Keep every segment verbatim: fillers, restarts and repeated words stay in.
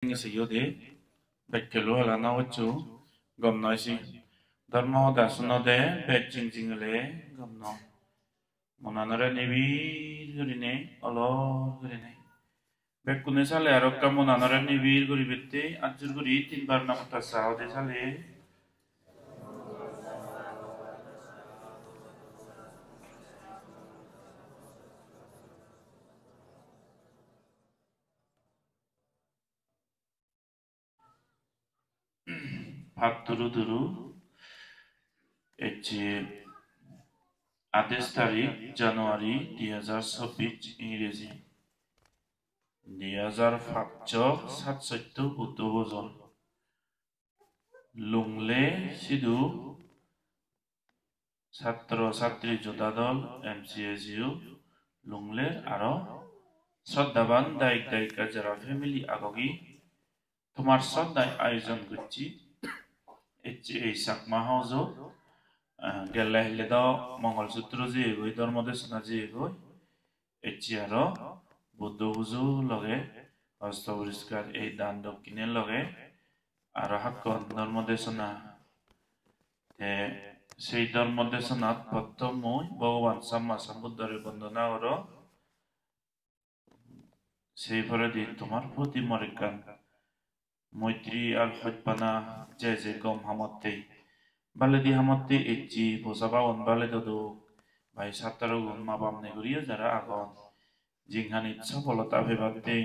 Seyode bekkelo hala no hoccho, gom noi si. Dhormo hoda sunode bej jing jing ole gom noi. Monanore nibir gurinei, olor gurinei. Bekkune sale aro ekka monanore nibir guribette, ajjur guri tinbar Namo tassa hode sale. Patturu turu, ecche adais tarik January dui hajar chobbish Ingreji, dui hajar pachcho satsotti Buddho bojor. Lunglei sidu satro satri joda dol, M C S U, Lunglei aro sroddhaban dayok dayika jara family agogi, tomar sroddhai ayojon gocchi. Ecche ei Chakma House-ot, eh, gelle hille do Mongol Sutro jeyegoi, dhormo desona jeyegoi. Ecche aro Buddho pujo loge, osto poriskar, ei dan dokkine loge, aro hakkon dhormo desona. Te sei dhormo desonat pottom mui Bhogoban Samma Sambuddhore bondona gorong. Sei poredi tomar proti mor ekkan moitri ar hojpana, je je gom hamotte, baledi hamotte ecche, posabagun bale dodok, bai satrogun ma bamne guriyo jara agon, jinghanit sofolota pebatte,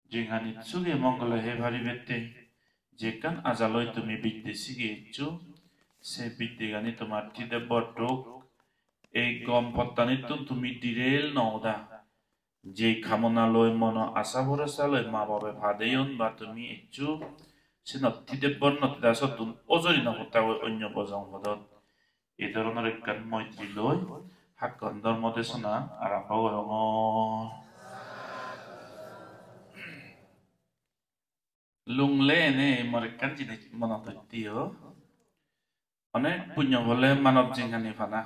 jinghanit suge mongole hei paribette, jekkan ajaloi tumi bidde sige eccho, se biddegani tomar thidebbor dok. Ei gom pottanittun tumi direl no oda. Je kamona loi, mono asa borosa loi ma babe padeyon ba tumi eccho, senot thidebbor no teda, sottun ojori no pottagoi onyo bojong podot. Ei dhoronor ekkan moitri loi hakkon dhormo desona arombo gorongor. Lunglei ene mor ekkan jinis monot utte o. Onek punyo phole manob jinghani pana.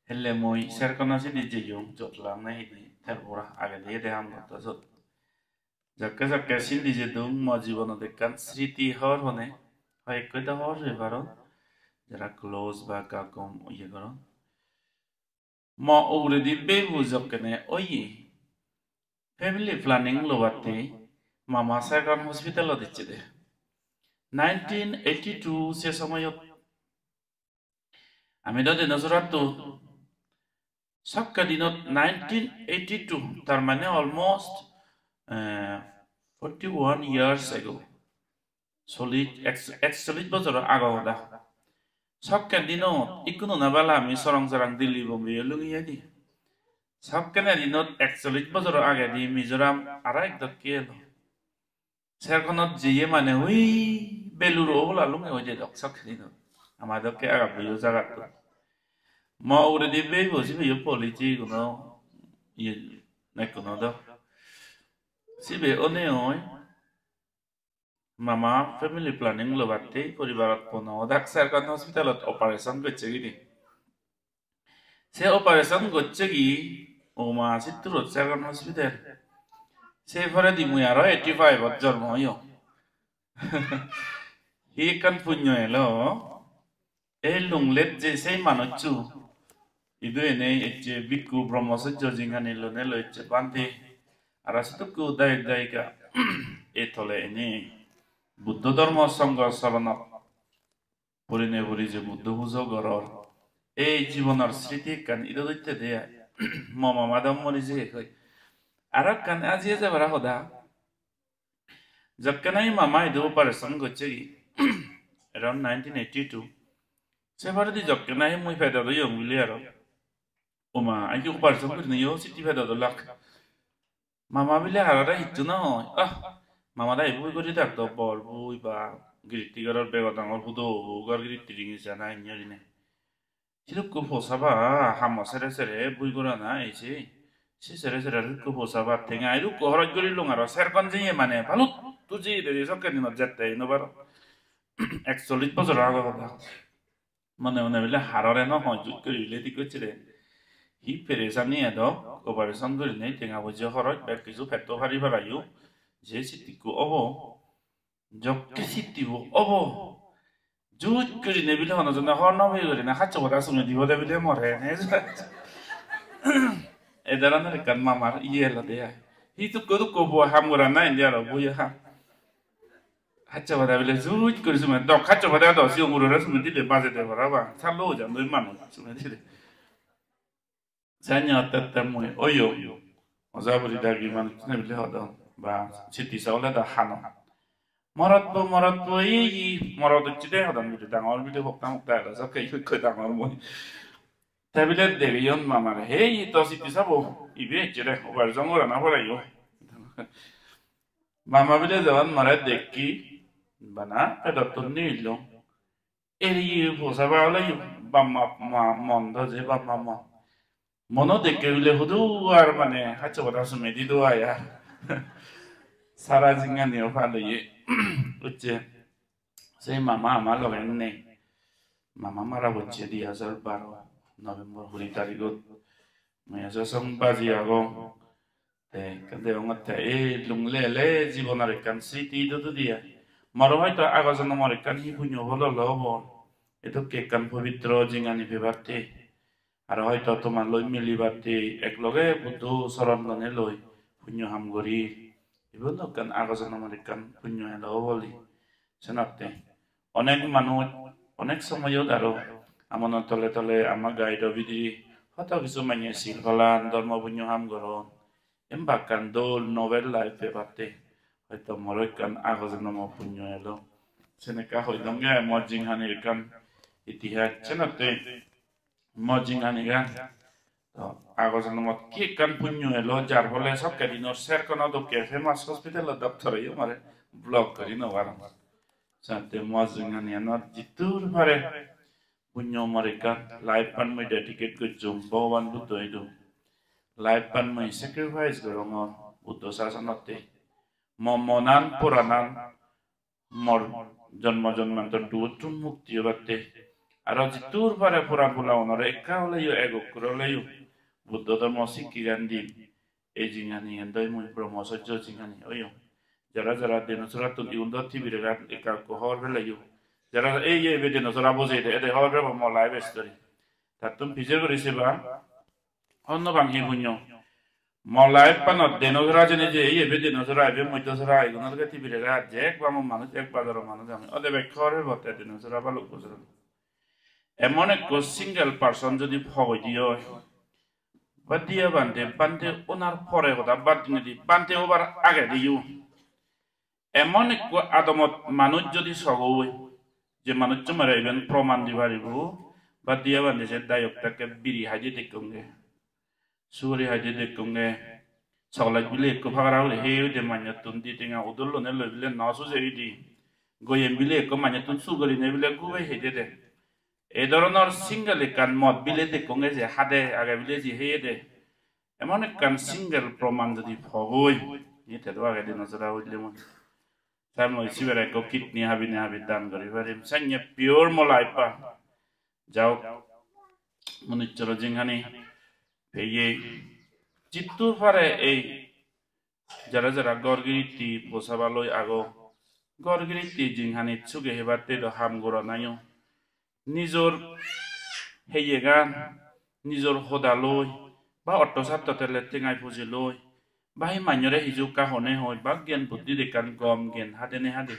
Helle mui Serkona sidi jeyong, Jotlang na hidi, Tripura agedi ede ham gotto sot. Jokke jokke sindi jedung, mo jibonot ekkan sriti hor hone, hoi ekko do hor hoi paro, jara close ba ekka gom iye goron. Mo uguredi bebo jokkene oye, family planning lobatte mama Serkon Hospitalot ecchede. Nineteen eighty-two se somoyot ami do dinosaur-atto sokke dinot, nineteen eighty-two, tar mane almost, eh, forty-one years ago. Sollish, ek-, eksollish bojor ago hoda. Sokke dinot ikkunu na bala ami sorong sorong Delhi Bombay-o lungi jai di. Sokkene dinot eksollish bojor agedi Mizoram aro ek dokke elo. Serkonot jeye mane ui Beluro obola lungi oi jedok sokke dinot. Ama dokke agabbeyo jagattun. Mo uguredi bebo sibeyo policy guno iye nekkuno do. Sibe one oi. Mama family planning lobatte poribarot pono odak Serkon Hospitalot operation gocche gini. Se operation gocche gi Uma Sitturot Serkon Hospital. Se poredi mui aro eighty-five-ot jormo oyong. Hi ekkan punyo elo. Ei Lunglet je sei manuccho, idu enei ecche bhikkhu brahmacharya jinghani lonei loi ecche bhante, aro sedukko dayok dayika, ei tole enei Buddho dhormo songho soronot purinei puri je Buddho pujo goror, ei jibonor sriti ekkan idu dotte de ai. Mo mama do mori jeye hoi. Aro ekkan ajiye jebara hoda. Jokke nahi mama idu operation gocche gi, around nineteen eighty-two. Se poredi jokke nahi mui pedot oyong bili aro. Oma, aji operation gurinei yo siti pedot olak. Mama bile harare hissu no hoi. Ah, mama da ibu guri dak do bor bui ba giritti goror bego dangor hudo gor giritti ringi jana inni gurinei. Sidukko posaba, hamo sere sere bui gorana ei se. Se sere sere sidukko posaba, tenga idukko horoj gurilung aro Serkon jeye mane balutto jeye de sokke dinot jette ino bar. Eksollish bojor ago hoda. Mone mone bile harore no hoi jut guri bile thik gocche de. Hi peresani edok, operation gurinei tenga poije horoj bek kiju petto pari parayo. Je sitti ekko obo, jokke sitti bo obo, juj gurinei bile hono jone hor no peye gurinei haccho pada sumei dibo de bile more. E dhoronor ekkan mamar iye elode ai. Hi dukko dukko bo ham goran na indi aro boiye ham. Haccho pada bile juj guri sumei, dok haccho pada do, sigon gurore sumei dile bajede parapang. Sallo ojan doi manuj sumei dile. Senne otte otte mui oyo, oja buri dagi manuchchune bile hodon, ba sitti sa ole do hanon. Morot bo, morot bo, ei, ei, morot ucche de hodon bile, dangor bile hokta mokta elo, sokke ikko ikko dangor mui. Te bile degeyon mamare, "Hei, to sitti sabo, ibe ecche de, operation gorana pore yo." Mama bile jokon more dekki, bana pedottun nigillong. Eriye posaba oleyo, bamma ma mon do je bamma mon. Mono dekke bile hudu ar mane haccho pada sumei dido ai ar. Sara jinghaniyo pal oye. Ucche. Sei mama ama loge nei. Mama mara pocche di hajar baro November kuri tarigot. Mui ejo song baji agong. Te ekkan degongotte ei lungle ele jibonor ekkan sriti idu dudi ai. Moro hoito ago jonomor ekkan hi punyo phol olo obo. Edokke ekkan pobitro jinghani pebatte. Aro hoito tomar loi milibatte ekloge Buddho soron gone loi punyo ham guri. Iben ekkan ago jonomor ekkan punyo elo obo li. Senotte onek manuj, onek somoyot aro amono tole tole ama guide-o bidire hoto kisu manye sil palan, dhormo punyo ham goron. Em bakkan dol novel life pebatte. Hoito moro ekkan ago jonomo punyo elo. Senekka hoi donge ai mor jinghani ekkan itihas. Senotte mor jinghanigan. To ago jonomot ki ekkan punyo elo, jar phole sokke dinor serkono dokke famous hospital-o doctor-e yo more block guri no parong. Senotte mor jinghanianot jiddur pare punyo mor ekkan life-an mui dedicate gocchong Bhogoban Buddho idu. Life-an mui sacrifice gorongor Buddho sasonotte. Mo monan poranan mor jonmo jonmantor dugottun mukti obatte. Aro jiddur pare poran polagunore ekka oleyo, egokkur oleyo Buddho dhormo sikkegan dim. Ei jinghanigan doi mui Brahmacharya jinghani oyong. Jara jara Denosorattun, igun do Tibiragat ekka ekko hobor peleyo. Jara ei ye ibe Denosora bojeyede, ede hobor pebo mo life story. Tattun pije guri seba, hobor no pang hi punyo. Mo life-anot Denosora jeni je, ei ibe Denosora, ibe Moddosora, igun olode Tibiragat, je ek bamo manuj, ek bajaro manuj ami. Ode bek hobor pebo te Denosora balok bojor. Emon ekko single person jodi pogoi di oi, bhante, bhante, bhante onar pore hoda bad dinedi, bhante obar agediyo emon ekko adamot manuj jodi sogo oi, je manuccho more iben proman di paribo, bhante, bhante, se dayok takke biri haide dekkonge, suguri haide dekkonge, chocolate bile ekko pagara guri heye de manjottun di tenga udol lone loi bile no sujei di, goyem bile ekko manjottun sur gurinei bile gubei heye de. Ei dhoronor single ekkan mod bile dekkonge je hade age bile je heye de. Emon ekkan single proman jodi pogoi, ni tedo age Denosora hoile mui. Te mui sibere ekko kidney habinei habi dan guri parim. Senne pure mo life-an. Jaok, munuchoro jinghani peye jiddur pare ei jara jara ghor giritti posaba loi ago, ghor giritti jinghanit suge hebatte do ham goranayo. Nijor heyegan, nijor hoda loi, ba otto satto tele tengai puji loi, ba hi manjore hiju ekka hone hoi, ba gyan buddhit ekkan gom gyan hadene hade.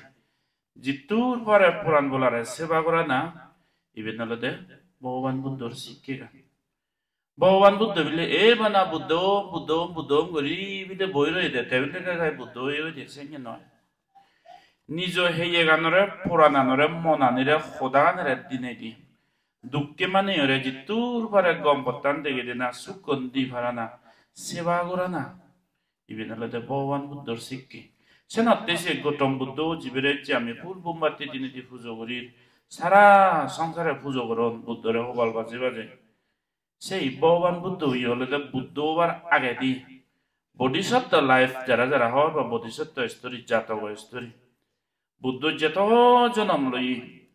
Jiddur pare poran bolare seba gorana, iben olode Bhogoban Buddhor sikkegan. Bhogoban Buddho bile, "E bana Buddho om, Buddho om, Buddho om," guri bile boi roide, te bile gai gai Buddho oye oide, senne noi. Nijo heyeganore, porananore, monanire, hodaganire dinei di. Dukke maneyore jiddur pare gom pottan degei dena, sukkon di parana, seba gorana. Iben olode Bhogoban Buddhor sikke. Senotte se Gautam Buddho jibere ecche ami phul mombatti dinei di pujo gurir, sara songsare pujo goron Buddhore hobal baje baje. Sei Bhogoban Buddho ye olode Buddho obar agedi Bodhisattva life jara jara hor ba Bodhisattva story, jatogo story. Buddho jeto jonom loye,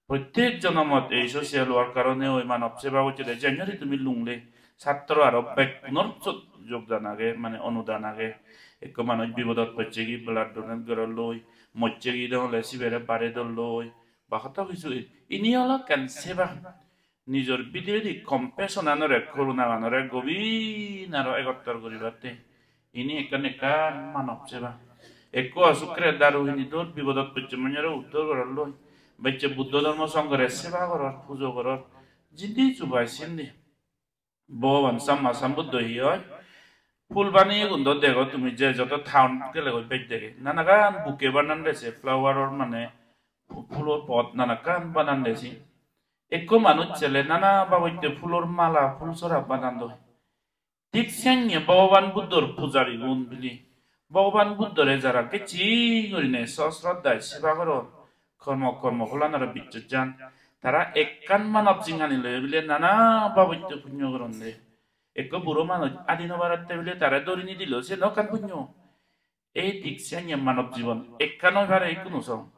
prottek jonomot ei social worker-une oi manob seba gocchede, jengori tumi lungle, Satro aro bekkunor sot jogdan age, mane onudan age. Ekko manuj bipodot pocchegi blood donate gorelloi, mocchegi degong ole sibere bare dolloi, ba hoto kisu. Ini olo ekkan seba. Nijor bidiredi compassion anore, koruna anore gobin aro egottor guribatte. Ini ekkan ekkan manob seba. Ekko osukkere daru hini dor, bipodot pocche manjore uddor gorelloi. Bacche Buddho Dhormo Songhore seba goror, pujo goror. Jindi chubai sindi. Bhogoban Samma Sambuddho hi hoi? Phul baneyegun do dego tumi, je joto town gelegoi bej dege. Nanagan bouquet banande se, flower-or mane phu-, phulor pot nanakkan banande se. Ekko manuj sele nana babotte phulor mala, phul sora banandoi. Thik senge Bhogoban Buddhor pujarigun bili. Bhogoban Buddhore jara kecchi gurinei so sroddhai seba goron, kormo, kormo pholanore bichchej jan, tara ekkan manob jinghani loi bile nana babotte punyo goronde. Ekko buro manuj adi no parette bile tare dhorini dilo, siyen ekkan punyo. Ei thik senge manob jibon ekkan oi pare ikkunu song.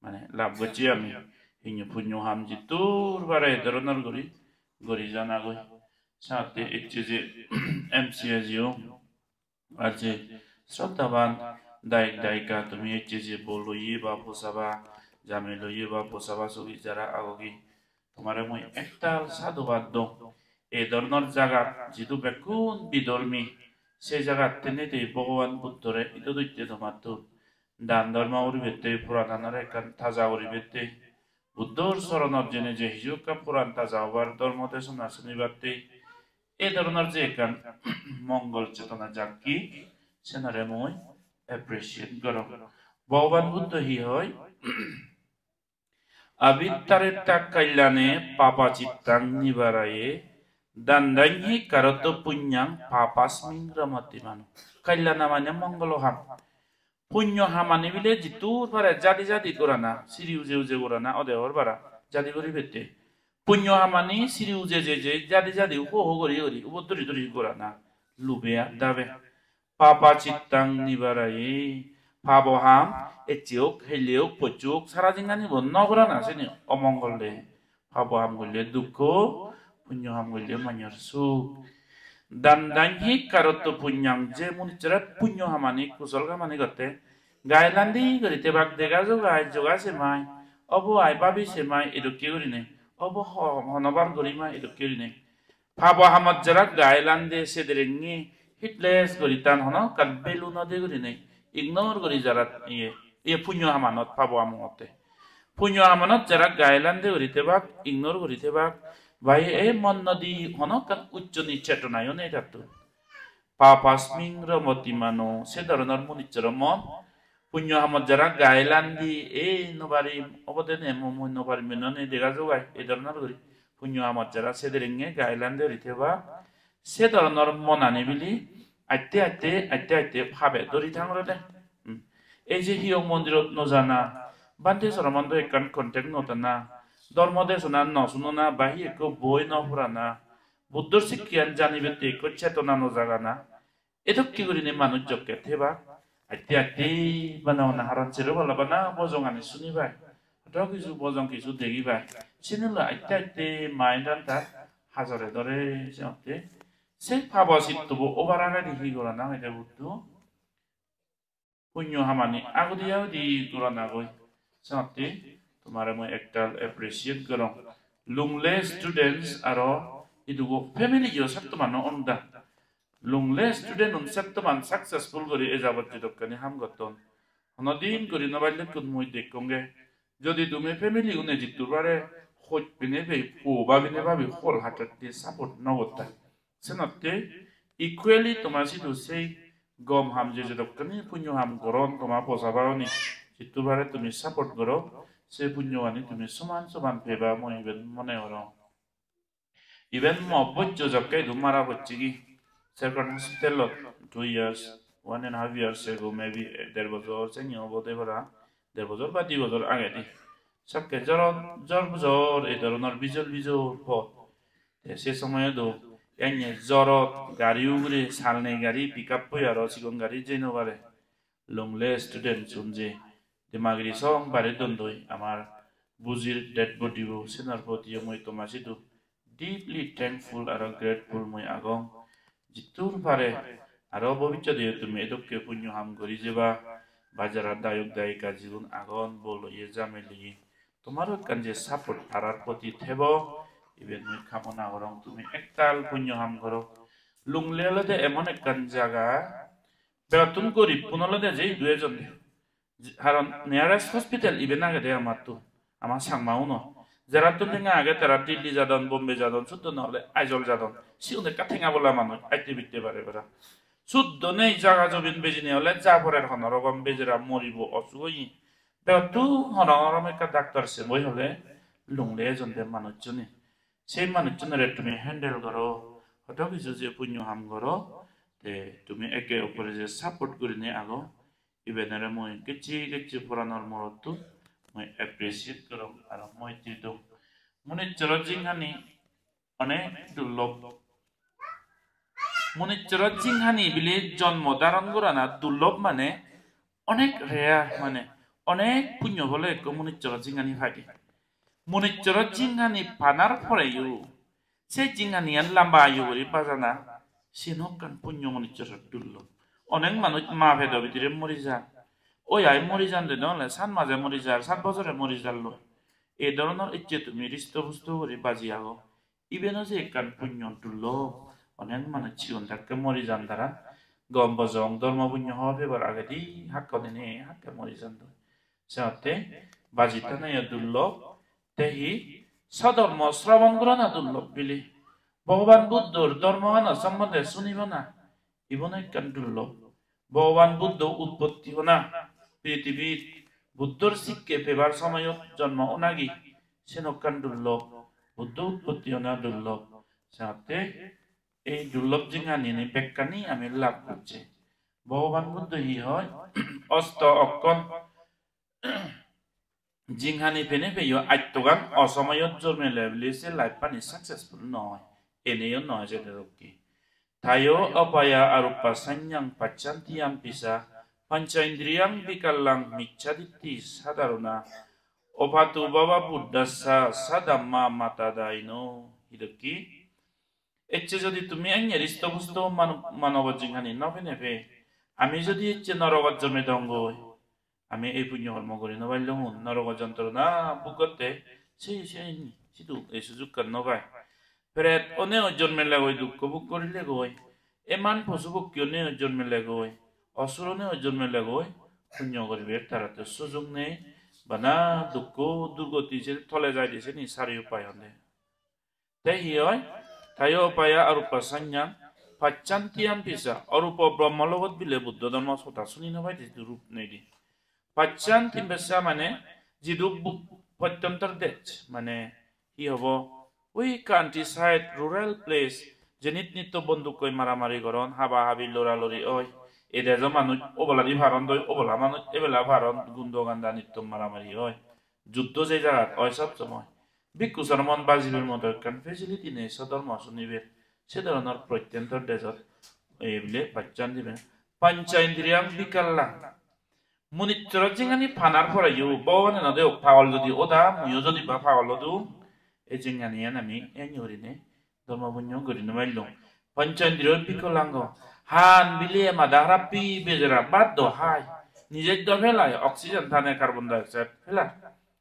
Mane lab gocchi ami. Hinyo punyo ham jittur pare ei dhoronor guri, guri janagoi. Sate ecche je M C S U, ar je sroddhaban dayok dayika, tumi ecche je bo loye ba posaba, jamei loye ba posaba sugi jara agogi, tomare mui ektal sadhubad dong. Ei dhoronor jagat jidu bekkun bidhormi, se jagat tenei tei Bhogoban Buddhore idu dotte tomattun dan dhormo guribette, purananore ekkan taja guribette. Buddhor soronot jeinei je hiju ekka puran taja obar dhormo desona sunibatte, ei dhoronor je ekkan mongol chetona jaggi, senore mui appreciate gorong. Bhogoban Buddho hi hoi? Avittaritta kalyane papacittang nibaraye, dandanyhi karoto punyang papasming ramati mano. Kalyana mane mongolo ham. Punyo hamani bile jittur pare jadi jadi gorana, siri uje uje gorana, ode hor para, jadi guribette. Punyo hamani siri uje je je, jadi jadi, ho ho guri guri, ubot duri duri gorana, lube ar dabe. Papa cittang nibaraye, pabo ham, ecche ok, helle ok, pocche ok, sara jinghanibo no gorana sini omongol de. Pabo ham golle dukko, punyo ham golle manjor suk. Dandanyhi karoto punyang, je munissore punyo hamani, kusol kamani gotte, gai landi guri tebak, dega jogai, joga semai, obo ai babi semai, edokke gurinei, obo ho-, honobar guri mai, edokke gurinei. Pabo hamot jara gai lande sederengi, hitless guri tan hono ekkan value no de gurinei, ignore guri jara iye, iye punyo hamanot, pabo hamanot te. Punyo hamanot jara gai lande guri tebak, ignore guri tebak, bai ei mon nodi hono ekkan ucchoni chetonayo nei tattun. Papasming ramati mano, se dhoronor munissoro mon. Punyo hamot jara gai landi, ei no parim, obode ne mo-, mui no parim, mui no nei, dega jogai, ei dhoronor guri. Punyo hamot jara sederengi gai lande guri tebak, se dhoronor monani bili aste aste, aste aste pabe dhori thangorede. Hmm. Ei je hiyong mondirot no jana, bhante soromondo ekkan contact no tana, dhormo desona no sunona, ba hi ekko boi no porana, Buddhor sikkeyan janibette ekko chetona no jagana, edokke gurinei manuj jokke tebak, aste aste bana bana haron sero palla bana bojongani sunibai, hoto kisu bojong kisu degibai, sinilo aste aste mind-an tar hajore dore. Senotte se pabo sittobo obar agedi hi gorana hoide Buddho? Punyo hamani agudi agudi goranagoi. Senotte tomare mui ektal appreciate gorong. Lunglei students aro idugo family-o settoman onudan. Lunglei student-un settoman successful guri ejabot jedokkani ham gotton. Honodin guri no pallekkun mui dekkonge. Jodi tumi family-une jittur bare hoj pine bei, po babine babi hol hattette support no gotta, senotte equally toma sidu sei gom ham je jedokkani punyo ham goron, toma posabaguni jittur bare tumi support goro, se punyogani tumi soman soman peba, mui iben mone gorong. Iben mo bojjo jokke idu mara pocchegi. Second hospitalot two years, one and a half years ago, maybe der bojor seni obode para, der bojor ba di bojor agedi. Sokke jorot, jor bujor, ei dhoronor bijol bijol pot. Te se somoyot do enne jorot gari ugure, salne gari, pickup-oi aro sigon gari jei no pare. Lunglei student-un je Demagiri song bare dondoi, amar bujir dead body-bo, senor podiyo mui toma sidu deeply thankful aro grateful mui agong. Jittur pare aro bobissodeyo tumi edokke punyo ham guri jeba, ba jara dayok dayika jigun agon, bol oye, jamei oye, tomaro ekkan je support tarar proti thebo, iben mui kamona gorong. Tumi ektal punyo ham goro. Lunglei olode emon ekkan jaga, begottun goribbun olode je idu ejon de. Karon nearest hospital iben agede amattun, ama Changmauno. Jarattun tenga age tara Delhi jadon, Bombay jadon, suddo no ole Aizawl jadon. Sigun ekka tenga bola manuj, atte bitte bare para. Suddo nei, jaga jobin bejinei ole ja porer hono rokom, bejara moribo, osuk oye. Begottun hono rokom ekka doctor sebo ole Lunglei ejon de manuchchune. Sei manuchchunore tumi handle goro, hodo hissu je punyo ham goro, te tumi eke opore je support gurinei ago, ibenore mui kecchi kecchi poranor morottun mui appreciate gorong aro moitri dong. Munichchoro jinghani onek durlob. Munichchoro jinghani bile jonmo dharon gorana durlob, mane onek rare, mane onek punyo phole ekko munichchoro jinghani paide. Munichchoro jinghani panar poreyo se jinghaniyan lamba ayu guri bajana, siyen ekkan punyo, munichchoro durlob. Onek manuj ma pedo bidire mori jar. Oi ai mori jan de, nole sat maje mori jar, sat bojore mori jar loi. Ei dhoronor ecche tumi risto pusto guri baji ago. Iben o je ekkan punyo durlob. Onek manuj sigon thakke mori jan tara. Gom bojong dhormo punyo hobor pebar agedi hakke dinei hakke mori jandoi. Senotte baji thanayo durlob. Te hi, sodhormo srobon gorana durlob bile. Bhogoban Buddhor dhormogano sombonde sunibana, ibono ekkan durlob. Bhogoban Buddho utpotti hona, prithibit Buddhor sikke pebar somoyot jonmo onagi, seno ekkan durlob. Buddho utpotti hona durlob. Senotte ei durlob jinghani ani bekkani ami lab gocche. Bhogoban Buddho hi hoi? Osto okkon jinghani pene peyo attogan osomoyot jormele bile se life ani successful noi, eneyo noi sede dokke. Tayo apaya aruppa sanyang pacchanti yampi sa pancha indriyang vikallang miccha ditti sadaruna opatu bhava buddhassa sadhamma matadayino. Hi dokke? Ecche jodi tumi enne risto pusto manu-, manobo jinghani no pene pe, ami jodi ecche norogot jomedongoi, ami ei punyo kormo guri no pailungun, norogo jontrona bhug gotte, se, se, sidu ei sujukkan no pai. Pret oneo jonmelegoi, dukko bhug gorilegoi, eman posu pokki oneo jonmelegoi, osur oneo jonmelegoi, punyo goribar taratte sujuk nei, bana dukko durgoti je tole jaide seni sari upai honde. Te hi oi? Tayo apaya aruppa sanyang pacchanti yampi sa. Arupa Brahma logot bile Buddho dhormo hoda suni no paide, rup nei de. Pacchanti yampi sa mane jidu bu-, pottontor dej, mane hi hobo? Ui countryside, rural place, jenit nitto bondukkoi maramari goron, haba habi lora lori oi. E dejo manuj oboladi paron doi, obola manuj ebela paron, gundo ganda nitto maramari oi. Juddo je jagat oi sob somoi. Bhikkhu sromon bajibar moto ekkan facility nei, sodhormo sunibar. Se dhoronor prottantor dejot ei bile pacchanti yampi sa. Pancha indriyang vikallang. Munichchoro jinghani panar poreyo Bhogobane no degok, pagol jodi oda, muiyo jodi ba pagol odung, ei jinghaniyan ami eni gurinei dhormo punyo guri no pailung. Pancha indriyo bikalango. Han bile, mada harap pi, bejara bhat do hai. Nije do pelai, oxygen tane, carbon dioxide pelai.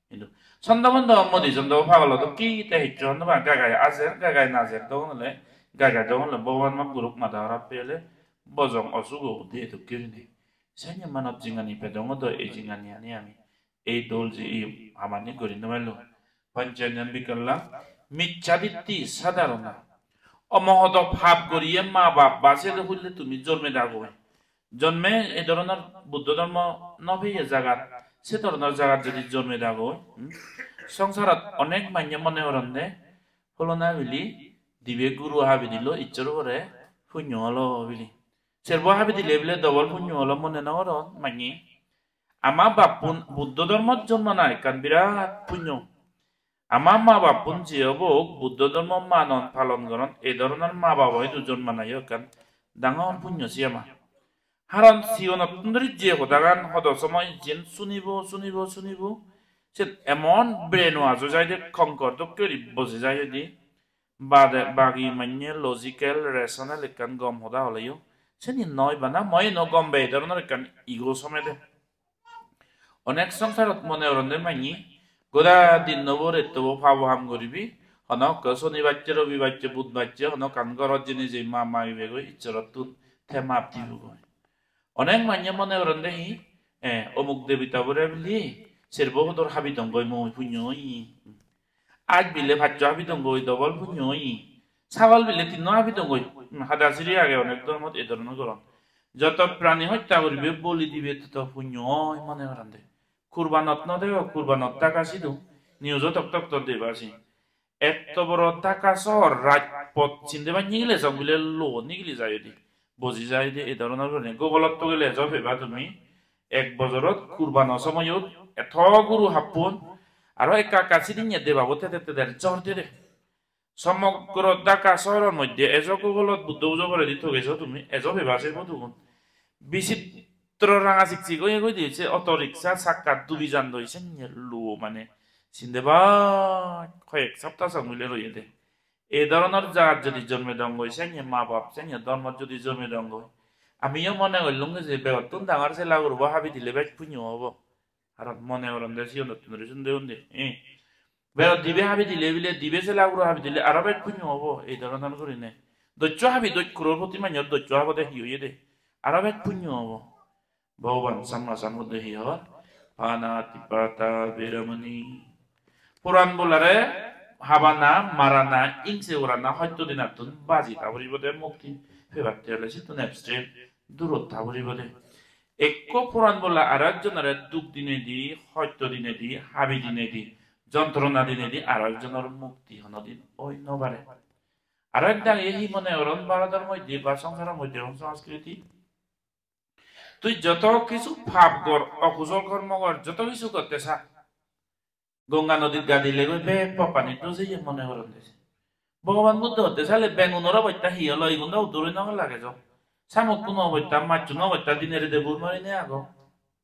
Hintu sondo bondo modi sondo pagolo dokke te hissu hon no pang, gai gai ajer, gai gai najer, dogon ole, gai gai dogon ole Bhogoban map guruk, mada harap pele bojong osugo de dokke gurinei. Senne manob jinghani pedongo do, ei jinghani ani ami ei dol je ei hamani guri no pailung. Panchayam bikalang, miccha ditti sadarona. Omohodo pap guriye ma bap ba sede hulle tumi jorme dagoi. Jonme ei dhoronor Buddho dhormo no peye jagat, se dhoronor jagat jodi jorme dagoi, hmm? Songsarot onek manye mone goronde, holona bili dibe guru habi dilo, Issor ugure punyo olo bili. Serbo habi dile bile dobol punyo olo mone no goron manye. Ama bappun Buddho dhormot jonmana ekkan birat punyo. Ama ma bappun je obo Buddho dhormo manon palon goron, ei dhoronor ma babo idu jonmanayo ekkan dangor punyo siye ama. Haron sigonottun dhuri je hodagan hodo somoy jen sunibo, sunibo, sunibo, se emon brainwash oi jaide, konkor dokke guri boji jai oi de. bade bagi manye logical, rational ekkan gom hoda holeyo, seni noi bana moi no gom be, ei dhoronor ekkan ego somede. Onek songsarot mone goronde manye, goda dinno bor ettobo pabo ham guribi, hono ekko soni bacche, robi bacche, bud bacche, hono ekkan gorot jeinei je ma magi begoi Issorottun te map dibogoi. Onek manye mone goronde hi, eh, omuk debita bore bili serbo hodor habi dongoi mui punyo oye. Aaj bile paccho habi dongoi dobol punyo oye. Sagol bile tinno habi dongoi. Hmm, hada siri age onek dhormot ei dhoronor goron. Joto prani hotta guribe boli dibe toto punyo oi mone goronde. Kurbanot no dego, kurbanot taka sidu. News-o tok tok tok deba si. Etto boro Dhaka sohor rajpot sinde pai nigile song bile luo nigili jai udi. Boji jai udi ei dhoronor gurinei. Google-ot to gele ejo peba tumi. Ek bojorot kurbano somoyot eto guru happon. Aro ekka ekka sidinne debabo tede tede jor dede. Somogro Dhaka sohoror moddhe ejo Google-ot Buddho pujo poredi togeso tumi, ejo peba se photogun. Bichitro ranga siksik oye goi de, se auto rickshaw sakka dubi jandoi, senne luo mane. Sinde pai hoyek sapta song mile royede. Ei dhoronor jagat jodi jonmedong goi, senne ma bap, senne dhormot jodi jonmedong goi, amiyo mone gollung je begottun dangor sela gurobo habi dile bej punyo obo. Aro mone goronde siyonottun guri sunde undi, eh. Bego dibe habi dile bile, dibe sela guro habi dile aro bej punyo obo, ei dhoronor gurinei. Doccho habi doj, crorepoti manjor doccho habode hi oyede? Aro bej punyo obo. Bhogoban Samma Sambuddho hi hor? Panatipata veramani. Poran bolare habana, marana, ingse gorana, hosto dinattun baji ta puribode, mukti pebatte ole sittun abstain, durot ta puribode. Ekko poran bola aro ekjonore duk dinedi, hosto dinedi, habi dinedi, jontrona dinedi aro ekjonor mukti honodin oi no pare. Aro ek dagi hi mone goron, Bharodor moddhe ba songsaror moddhe hon sanskriti? Tui joto kisu pap gor, okusol kormo gor, joto kisu gotte sa, Ganga nodit ga dilegoi bek pappani dujeye mone goronde. Bhogoban Buddho hotte sale bengunor obosta hi olo, igun do udduri no lage jo. Samukkun obosta, macchun obosta, dine rede bur marinei agon.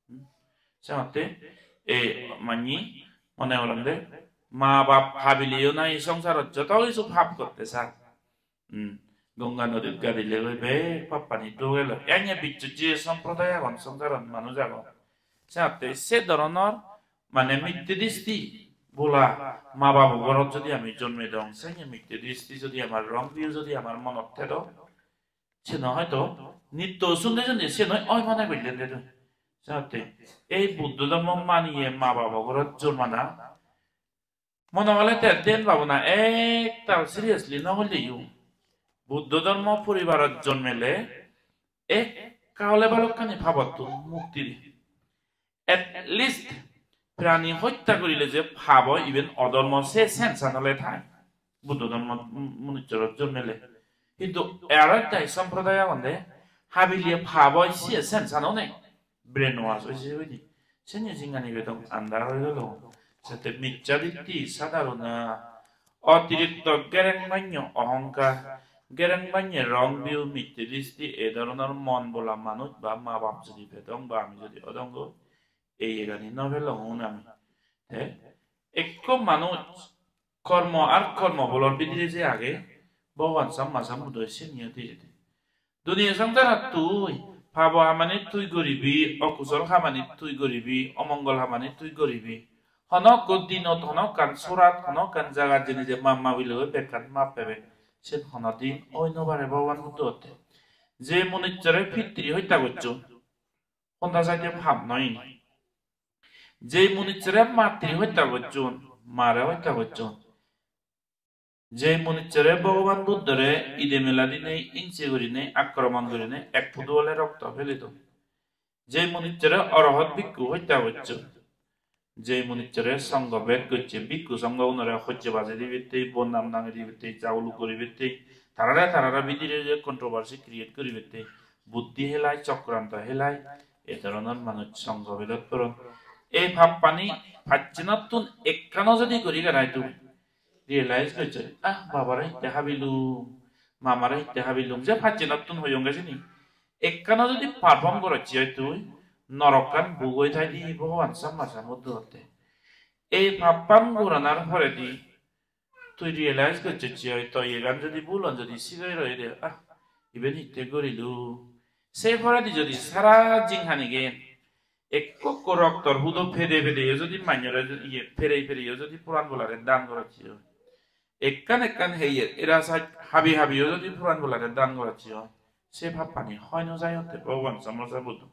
Hmm. Se hotte, e, manni mone goronde, ma bap habiliyo nahi songsarot joto kisu pap gotte sa. Hmm. Ganga nodit ga dilegoi bek pappani dugelo. Ene bicchojje somproday agon, songsarot manuj agon. Se hotte se dhoronor mane mitte dristi bola, ma babo gorot jodi ami jonmedong, senne mitte dristi jodi amar, wrong view jodi amar monot thedo, seno hoito nitto sunde sunde seno oi mone golle de do. Se hotte ei Buddho dhormo maniye ma babo gorot jonmana, mone hole te dhyan bhabona ektal seriously no hoileyo, Buddho dhormo poribarot jonmele ekka hole balokkani pabottun mukti di. At least prani hotta gorile je pap oi, iben odhormo, se sense-an ole thai. Buddho dhormo, mm, munucchorot jonmele. Hintu aro ekta somproday agonde, habiliye pap oi, se sense-an o nei. Brainwash oise hoide. Seni jinghani bedong andar oi gelo. Sette miccha ditti sadharona, otirikto gereng banyo ohongkar, gereng banye wrong view, mitte dristi, ei dhoronor mon bola manuj ba ma bap jodi pedong ba ami jodi odong goi, ei iyegani no pelong un ami. Te ekko manuj kormo ar kormo bolor bidire je age, Bhogoban Samma Sambuddho seniyo diyede. Duniya songsarot tui pabo hamani tui guribi, okusol hamani tui guribi, omongol hamani tui guribi. Hono ekko dinot, hono ekkan surat, hono ekkan jagat jeinei je map mabilogoi bekkan map pebe. Sen hono din oi no pare Bhogoban Buddho hotte. Je munucchore pitri hotta gocchon, honda saide pap noi ni? Je munucchore matri hotta gocchon, mare hotta gocchon, je munucchore Bhogoban Buddhore ide mela dinei, ingse gurinei, akromon gurinei, ek pudu ole rokto pele don. Je munucchore orohot bhikkhu hotta gocchon, je munucchore songho bhed gocche, bhikkhu songho unore hojje baje dibatte, bodnam nange dibatte, jaguluk guribatte, tarare tarare bidire je controversy create guribatte, buddhi helai, chokranto helai, ei dhoronor manuj songho bhedot poron. Ei pappani pachchenottun ekkano jodi guri garai tui realize gocchoi, ah, babare hitte habilung, mamare hitte habilung, je pachchenottun hoyonge sini. Ekkano jodi perform gorocche oi tui, norokkan bugoi thai di Bhogoban Samma Sambuddho hotte. Ei pappam goranar poredi tui realize gocchocche oi, to iyegan jodi bhul on, jodi sigei roi de, ah, iben hitte gorilu? Se poredi jodi sara jinghanigan ekko ekko roktor hudo pede pedeyo jodi manjore iye perei pereyo jodi poran bolare dan gorocche oi, ekkan ekkan heyer era saj habi habiyo jodi poran bolare dan gorocche oi, se pappani hoi no jayotte Bhogoban Sammasa Buddho.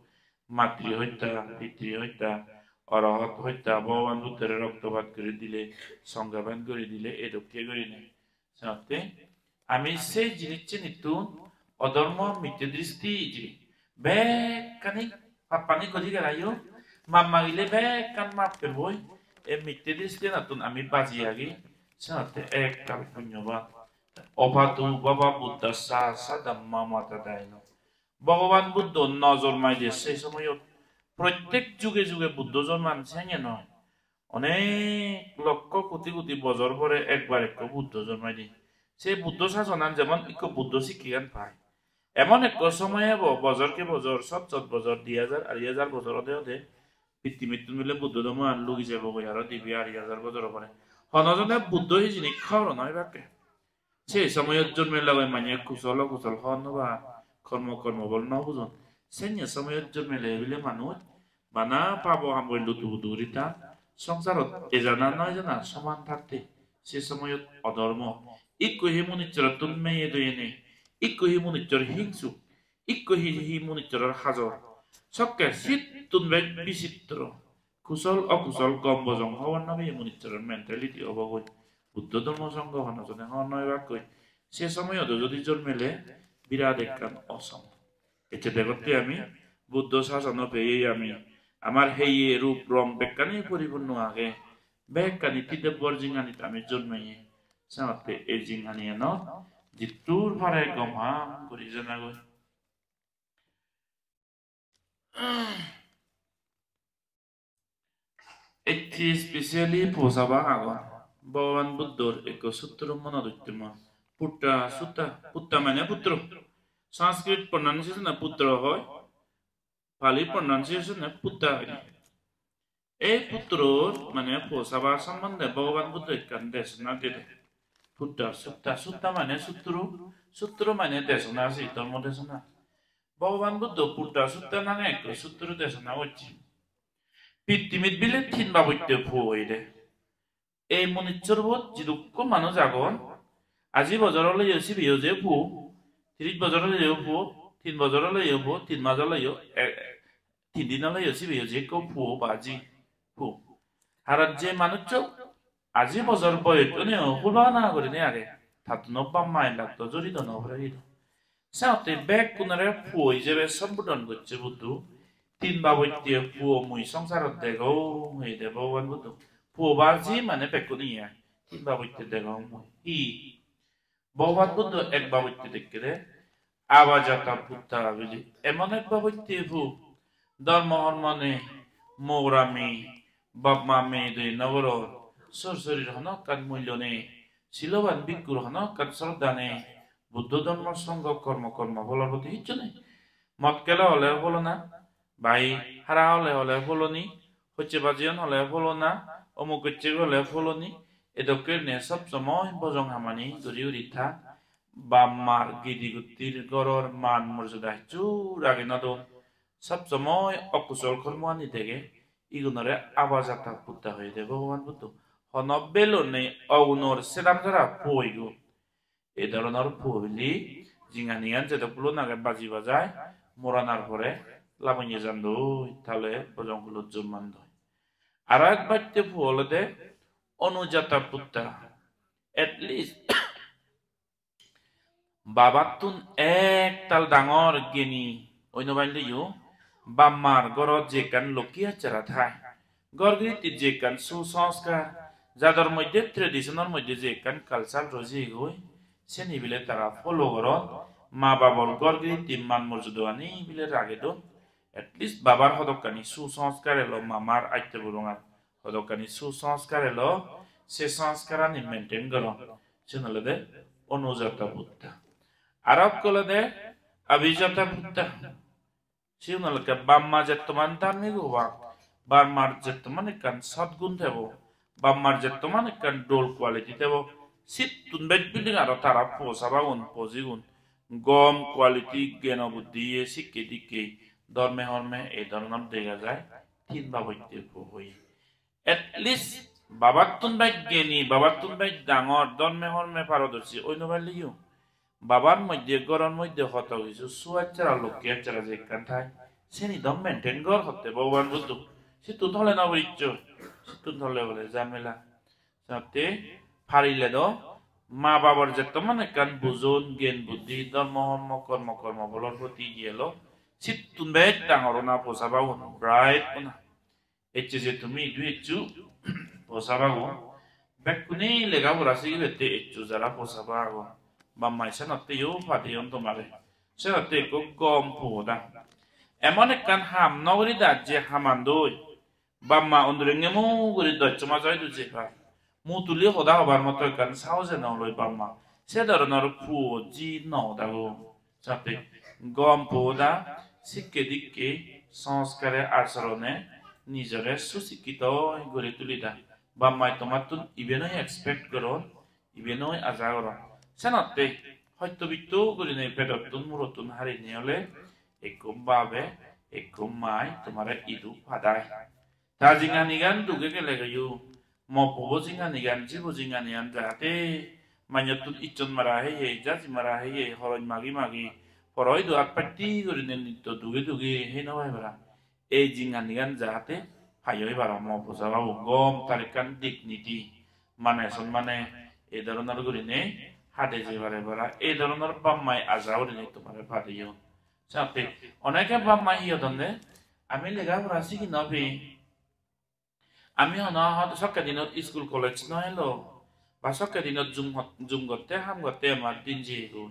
Matri hotta, pitri hotta, orohot hotta, Bhogoban Buddhore roktopat guri dile, songgabat guri dile, edokke gurinei. Senotte ami se jinissenittun odhormo mitte dristi je bekkani pappani guri gelayo, map magile bekkan map peboi, ei mitte dristinottun ami baji agi, senotte ektal punyoban. Opatu bhava buddhassa sadhamma matadaino. Bhogoban Buddho no jormai de se somoyot, prottek juge juge Buddho jorman senge noi. Onek lokkho koti koti bojor pore ekbar ekko Buddho jormai de. Se Buddho sasonan jemon ekko Buddho sikkegan pai. Emon ekko somoy ebo, bojor ke bojor, sot sot bojor, di hajar, ari hajar bojor ode ode, pittimittun bile Buddho dhormoan lugi jebogoi aro dibe ari hajar bojor pore. Hono jone Buddho hijeni hobor no pebakke. Se somoyot jonme logoi manye kusol okusol hobor no pai, kormo kormo bol no bujon. Senne somoyot jonmele bile manuj bana pabo ham goi lutu putu guri ta songsarot ejana no ejana soman thakte se somoyot odhormo. Ikko hi munichorottun meye doyene, ikko hi munichor hingsuk, ikko hi hi munichoror hajor. Sokke sittun bej bichitro. Kusol okusol gom bojong hobor no peye munichoror mentality obo goi. Buddho dhormo songho hono jone hobor no pebakkoi. Se somoyot jodi jonmele birat ekkan osom. Ecche degotte ami Buddho sasono peyei ami. Amar heye rup rong bekkani poripunno age. Bekkani tidebbor jinghanit ami jonmeye. Senotte ei jinghaniyanot jittur pare gom ham guri janagoi. Ecche specially posaba agon. Bhogoban Buddhor ekko sutro monot utte mor. Putta sutta, putta mane putro. Sanskrit pronunciation-e putro hoi, Pali pronunciation-e putta hoi. Ei putror mane posabar sombonde Bhogoban Buddho ekkan desona dede. Putta sutta, sutta mane sutro, sutro mane desona, se dhormo desona. Bhogoban Buddho Putta Sutta nange ekko sutro desona gocche. Pittimit bile tin babotte puo oide. Ei munichor bot jidukko manuj agon, aji bojor oleyo sibeyo je puo, tiris bojor oleyo puo, tin bojor oleyo puo, tin maj oleyo, e, tin din oleyo sibeyo je ekko puo ba ji puo. Haron je manuccho aji bojor boyot oneyo hulana gurinei age, tattuno bap ma elak do jori do no pore idu. Senotte bekkunore puo ijebe sombodon gocche Buddho. Tin babotte puo mui songsarot degong, hoide Bhogoban Buddho. Puo ba ji mane bekkun iye, tin babotte degong mui. Hi? Bhogoban Buddho ek babotte dekkede, Abajata Putta bili. Emon ek babotte puo, dhormo hormo nei, mora mei, bap ma mei doi no goror, sor sorir hono ekkan mullo nei, siloban bhikkhur hono ekkan sroddha nei, Buddho dhormo songho kormo kormo pholor proti hissu nei. Mot gele ole pholona, bai hara ole ole pholoni, hocche bajeyon ole pholona, omuk gocche ole pholoni, edokke gurinei sob somoi bojong hamani guri guri tha. Bap mar gidi guttir goror man morjoda hissu rage no don. Sob somoi okusol kormoani dege, igunore Abajata Putta hoide Bhogoban Buddho. Hono belo nei, ogunor sedam jora puo igun. Ei dhoronor puo bili jinghaniyan jedok pulon age baji bajai, moranar pore lamonye jandoi, tale bojong kulot jonmandoi. Aro ek batte puo olode Onujata Putta. At least babattun ektal dangor geni oi no palle yo, bap mar gorot je ekkan lokki achara thai, ghor girittir je ekkan susanskar, jador moddhe, tradition-or moddhe je ekkan culture roi jeyegoi, seni bile tara follow goron, ma babor ghor girittir man morjodogani bile ragedon. At least babar hodokkani susanskar elo, mamar atte burungar hodokkani susanskar elo, se sanskarani maintain goron. Siyen olode Onujata Putta. Aro ekko olode Abhijata Putta. Sigun olode bap ma jettoman dharmik obak, bap mar jettoman ekkan sot gun tebo, bap mar jettoman ekkan dol quality tebo, Sittun bej building aro tara posabagun, pojigun gom quality, geno buddhiye, sikke dikke, dhorme horme ei dhoronor dega jai tin babotte po hoye. At least babattun bej geni, babattun bej dangor, dhorme horme parodorshi oi no parleyo, babar moddhe, goror moddhe hoto hissu suachchara, lokki achchara je ekkan thai, seni do maintain gor hotte Bhogoban Buddho. Sittun tole no purisso, sittun tole bole jamela. Senotte parile do ma babor jetto mane ekkan bujon, gyan buddhi, dhormo hormo, kormo, kormo pholor proti iye elo, sittun bej dangor ona posabagun, bright ona. Ecche je tumi idu eccho posabagun, bekkune lega pora sigibette eccho jara posaba agon, bap mai senotte yo padeyon tomare. Senotte ekko gom po hoda. Emon ekkan ham no guri da je haman doi bap ma undurenge mu guri doj somaj oidu je par. Mu tuli hoda hobar moto ekkan sahose no loi bap ma. Se dhoronor puo ji no odago. Senotte gom po hoda, sikke dikke, sanskare, asorone nijore susikkito guri tuli da. Bap mai tomattun ibenoi expect goron, ibenoi aja goron. Senotte hoyto bitto gurinei pedottun murottun harinei ole ekko babe, ekko mai tomare idu padai. Ta jinghanigan duge gelegeyo, mo puobo jinghanigan, jibo jinghanigan jahate manjottun icchon mara heye, jaji mara heye, horoj magi magi, poro idu at patti gurinei nitto duge duge hei no pai para. Ei jinghanigan jahate pai oi para, mo posababo gom tar ekkan dignity, mane sonmane ei dhoronor gurinei hade jei pare para, ei dhoronor bap mai aja gurinei tomare padeyon. Senotte oneke bap mai hi hodonde, ami lega pora sigi no pei, ami hono hot-, sokke dinot school college no elo, ba sokke dinot jum hot-, jum gotte, ham gotte amar din jeyegoi.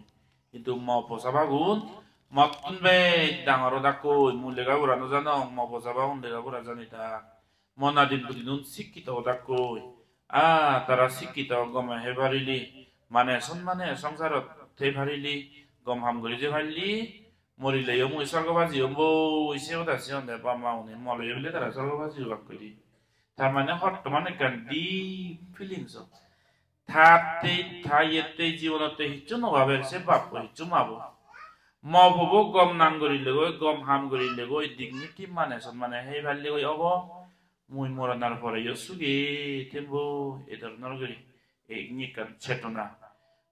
Hintu mo posabagun mottun bej dangor odakkoi, mui lega pora no janong, mo posabagun lega pora janidak. Mo nadin pudinun sikkito odakkoi. Ah, tara sikkito, gome hei parile, mane sonmane songsarot thei parile, gom ham guri jei parile, morileyo mui sorgobajiyom boi, se hoda siyon de bap ma une, moleyo bile tara sorgobajiyobak hoide. Tar mane hottoman ekkan deep feelings o. Tatte, ta iyettei jibonottei hissu no baber se bappo, hissu mabo. Mo puobo gom nang gurilegoi, gom ham gurilegoi, dignity mane sonmane hei paillegoi obo. Mui moranar poreyo suge thembo, ei dhoronor guri. Ei ekkan chetona.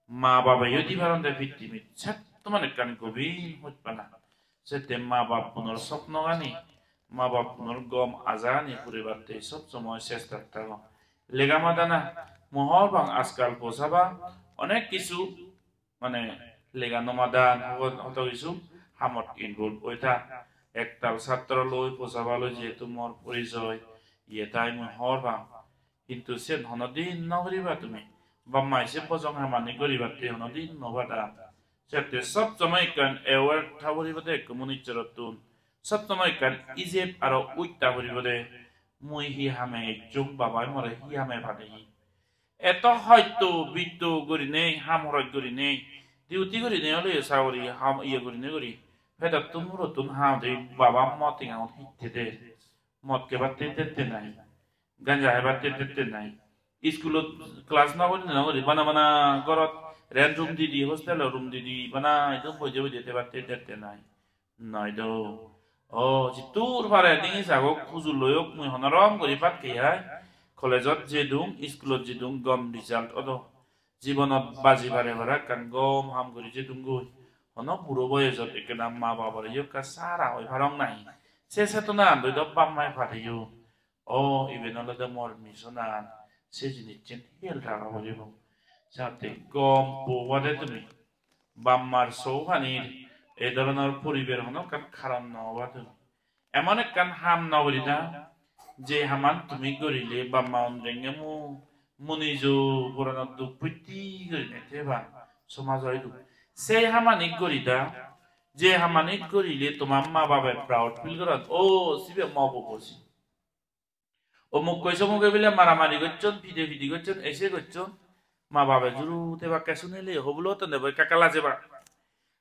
Ma babeyo di paronde pittimit, settoman ekkan gobir hojpana. Sette ma bappunor sopnogani, ma bappunor gom ajagani puribatte sob somoi chestat thago. Lega madana, mui hobor pang ajkal posaba onek hissu, mane, lega no madan, hobo-, hoto hissu hamot involve oi tha. Ektal satro loi posaba loi jehetu mor porijoy, iye tai mui hobor pang. Hintu siyen honodin no guriba tumi. Bap mai se bojong hamani guribatte honodin no pada. Sette sob somoi ekkan aware tha puribode ekko munucchorottun. Sob somoi ekkan ijeb aro uj tha puribode. Mui hi hame ejjong, babai more hi hame padehi. Eto hosto bitto gurinei, ham horoj gurinei, duty gurinei oleyo sagori ham iye gurinei guri. Pedottun murottun ham de baba mo tengaun hitte der. Mot kebatte dette nai. Ganja hebatte dette nai. Iskulot class no guri no guri bana bana gorot rent room didi, hostel room didi, bana idu boide boide thebatte dette nai. Noi do. O, jittur pare dingi sagok, hujur loyok, mui honorom guri pat khei ai. College-ot jedung, iskulot jedung, gom result odo. Jibonot baji pare para ekkan gom ham guri jedungoi. Hono buro boyojot ekkena ma babore yo ekka sara oi parong nahi. Se chetona an doi do bap mai padeyo. O, iben olode mor mission an, se jinissan hiyal raga poribo. Jate gom po obode tumi, bap mar so panir ei dhoronor poriber hono ekkan karon no oba tumi. Emon ekkan ham no gurida, je haman tumi gurile bap ma un renge mu, munijo puranot duk putti gurinei theba, somajo idu. Se hamani gurida, je hamani gurile toma ma babe proud feel goron, o, sibe mo puobo si. Omukkoi somuge bile maramari gocchon, pide pidi gocchon, ese gocchon. Ma babe juru tebakke sunile hobulo tone boi ekka ekka lajebak.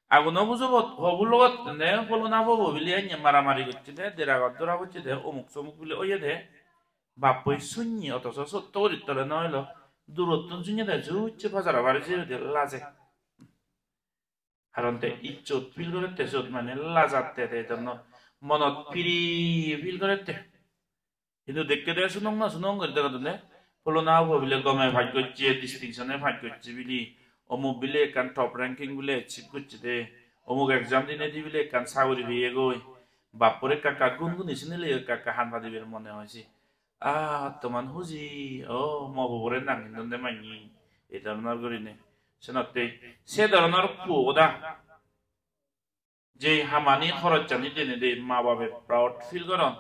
Aguno bujobot hobulo tone bolona bobo bile anye maramari gocche de, deragot dora bocche de, omuk somuk bile oye de. Bappoi sunye otoso sotto guri tole no elo. Durottun sunye de jucche pajara pari jeyede laje. Karon te ijjot feel gorette siyot, mane lajatte te, ei dhoronor monot free feel gorette. Hintu dekke de sunong na sunong guri degodonde, pholona hubo bile gome pass gocche, distinction-e pass gocche bile, omuk bile ekkan top ranking bile achieve gocche de, omuk exam dinei di bile ekkan saguri peyegoi, bappore ekka ekka gun guni sinile ekka ekka han padibar mone hoi se. Ah, toman huji, oh, mo bobore nang hindonde manye, ei dhoronor gurinei. Senotte, se dhoronor puo goda. Je hamani horojani denei de ma babe proud feel goron,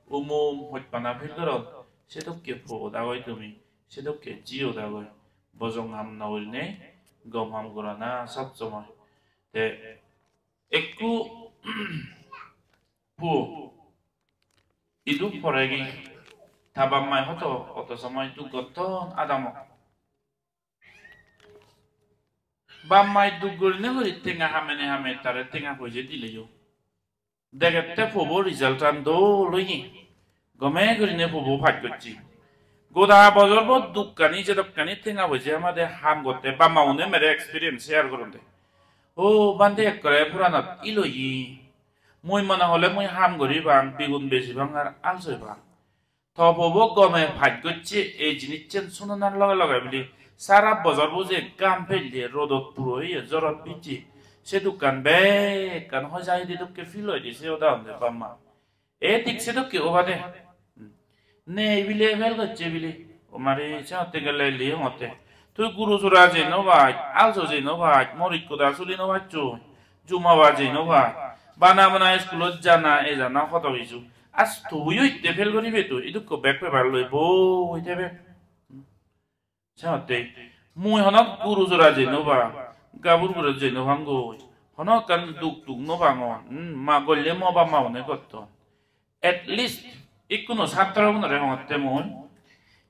umum hojpana feel goron, sedokke puo goda goi tumi, sedokke jiyo da goi. Bojong ham no gurinei, gom ham gorana sob somoi. Te ekku puo idu poregi ta bap mai hoto, hoto somoi duk gotton adamot. Bap mai duk gurinei guri tenga hamene hame tare tenga poije dileyo. Degette pobo result-an dol oye. Gome gurinei pobo pass gocche. Goda bojor bo dukkani jedokkani tenga poije amade ham gotte bap ma une mere experience share goronde. O bhante ekkore puranot iloye. Mui mone hole mui ham guri pang, bigun beji pang ar alsoi pang. To pobo gome pass gocche ei jinissen sunonar loge loge bili sara bojor bo je gam pelle, rodot puro oye, jorot bicche, sedukkan bekkan hoja hidi dokke feel oide se hoda honde bap ma. E thik sedokke obade. Ne ibile fail gocche bile. O mare, senotte gele li hongotte. Tui guru sora jei no paj, also jei no paj, moris hoda suli no pacchoi, jum haba jei no paj. Bana bana iskulot jana, ejana hoto hissu. As tubuyo itte fail guribe tui, idukko bek paper loi boi thebe. Senotte mui hono guru sora jei no pang, gabur guro jei no pang goi. Hono ekkan duk duk no pangor. Hmm, ma golle mo bap ma une gotton. At least ikkuno satro gunore hongotte mui,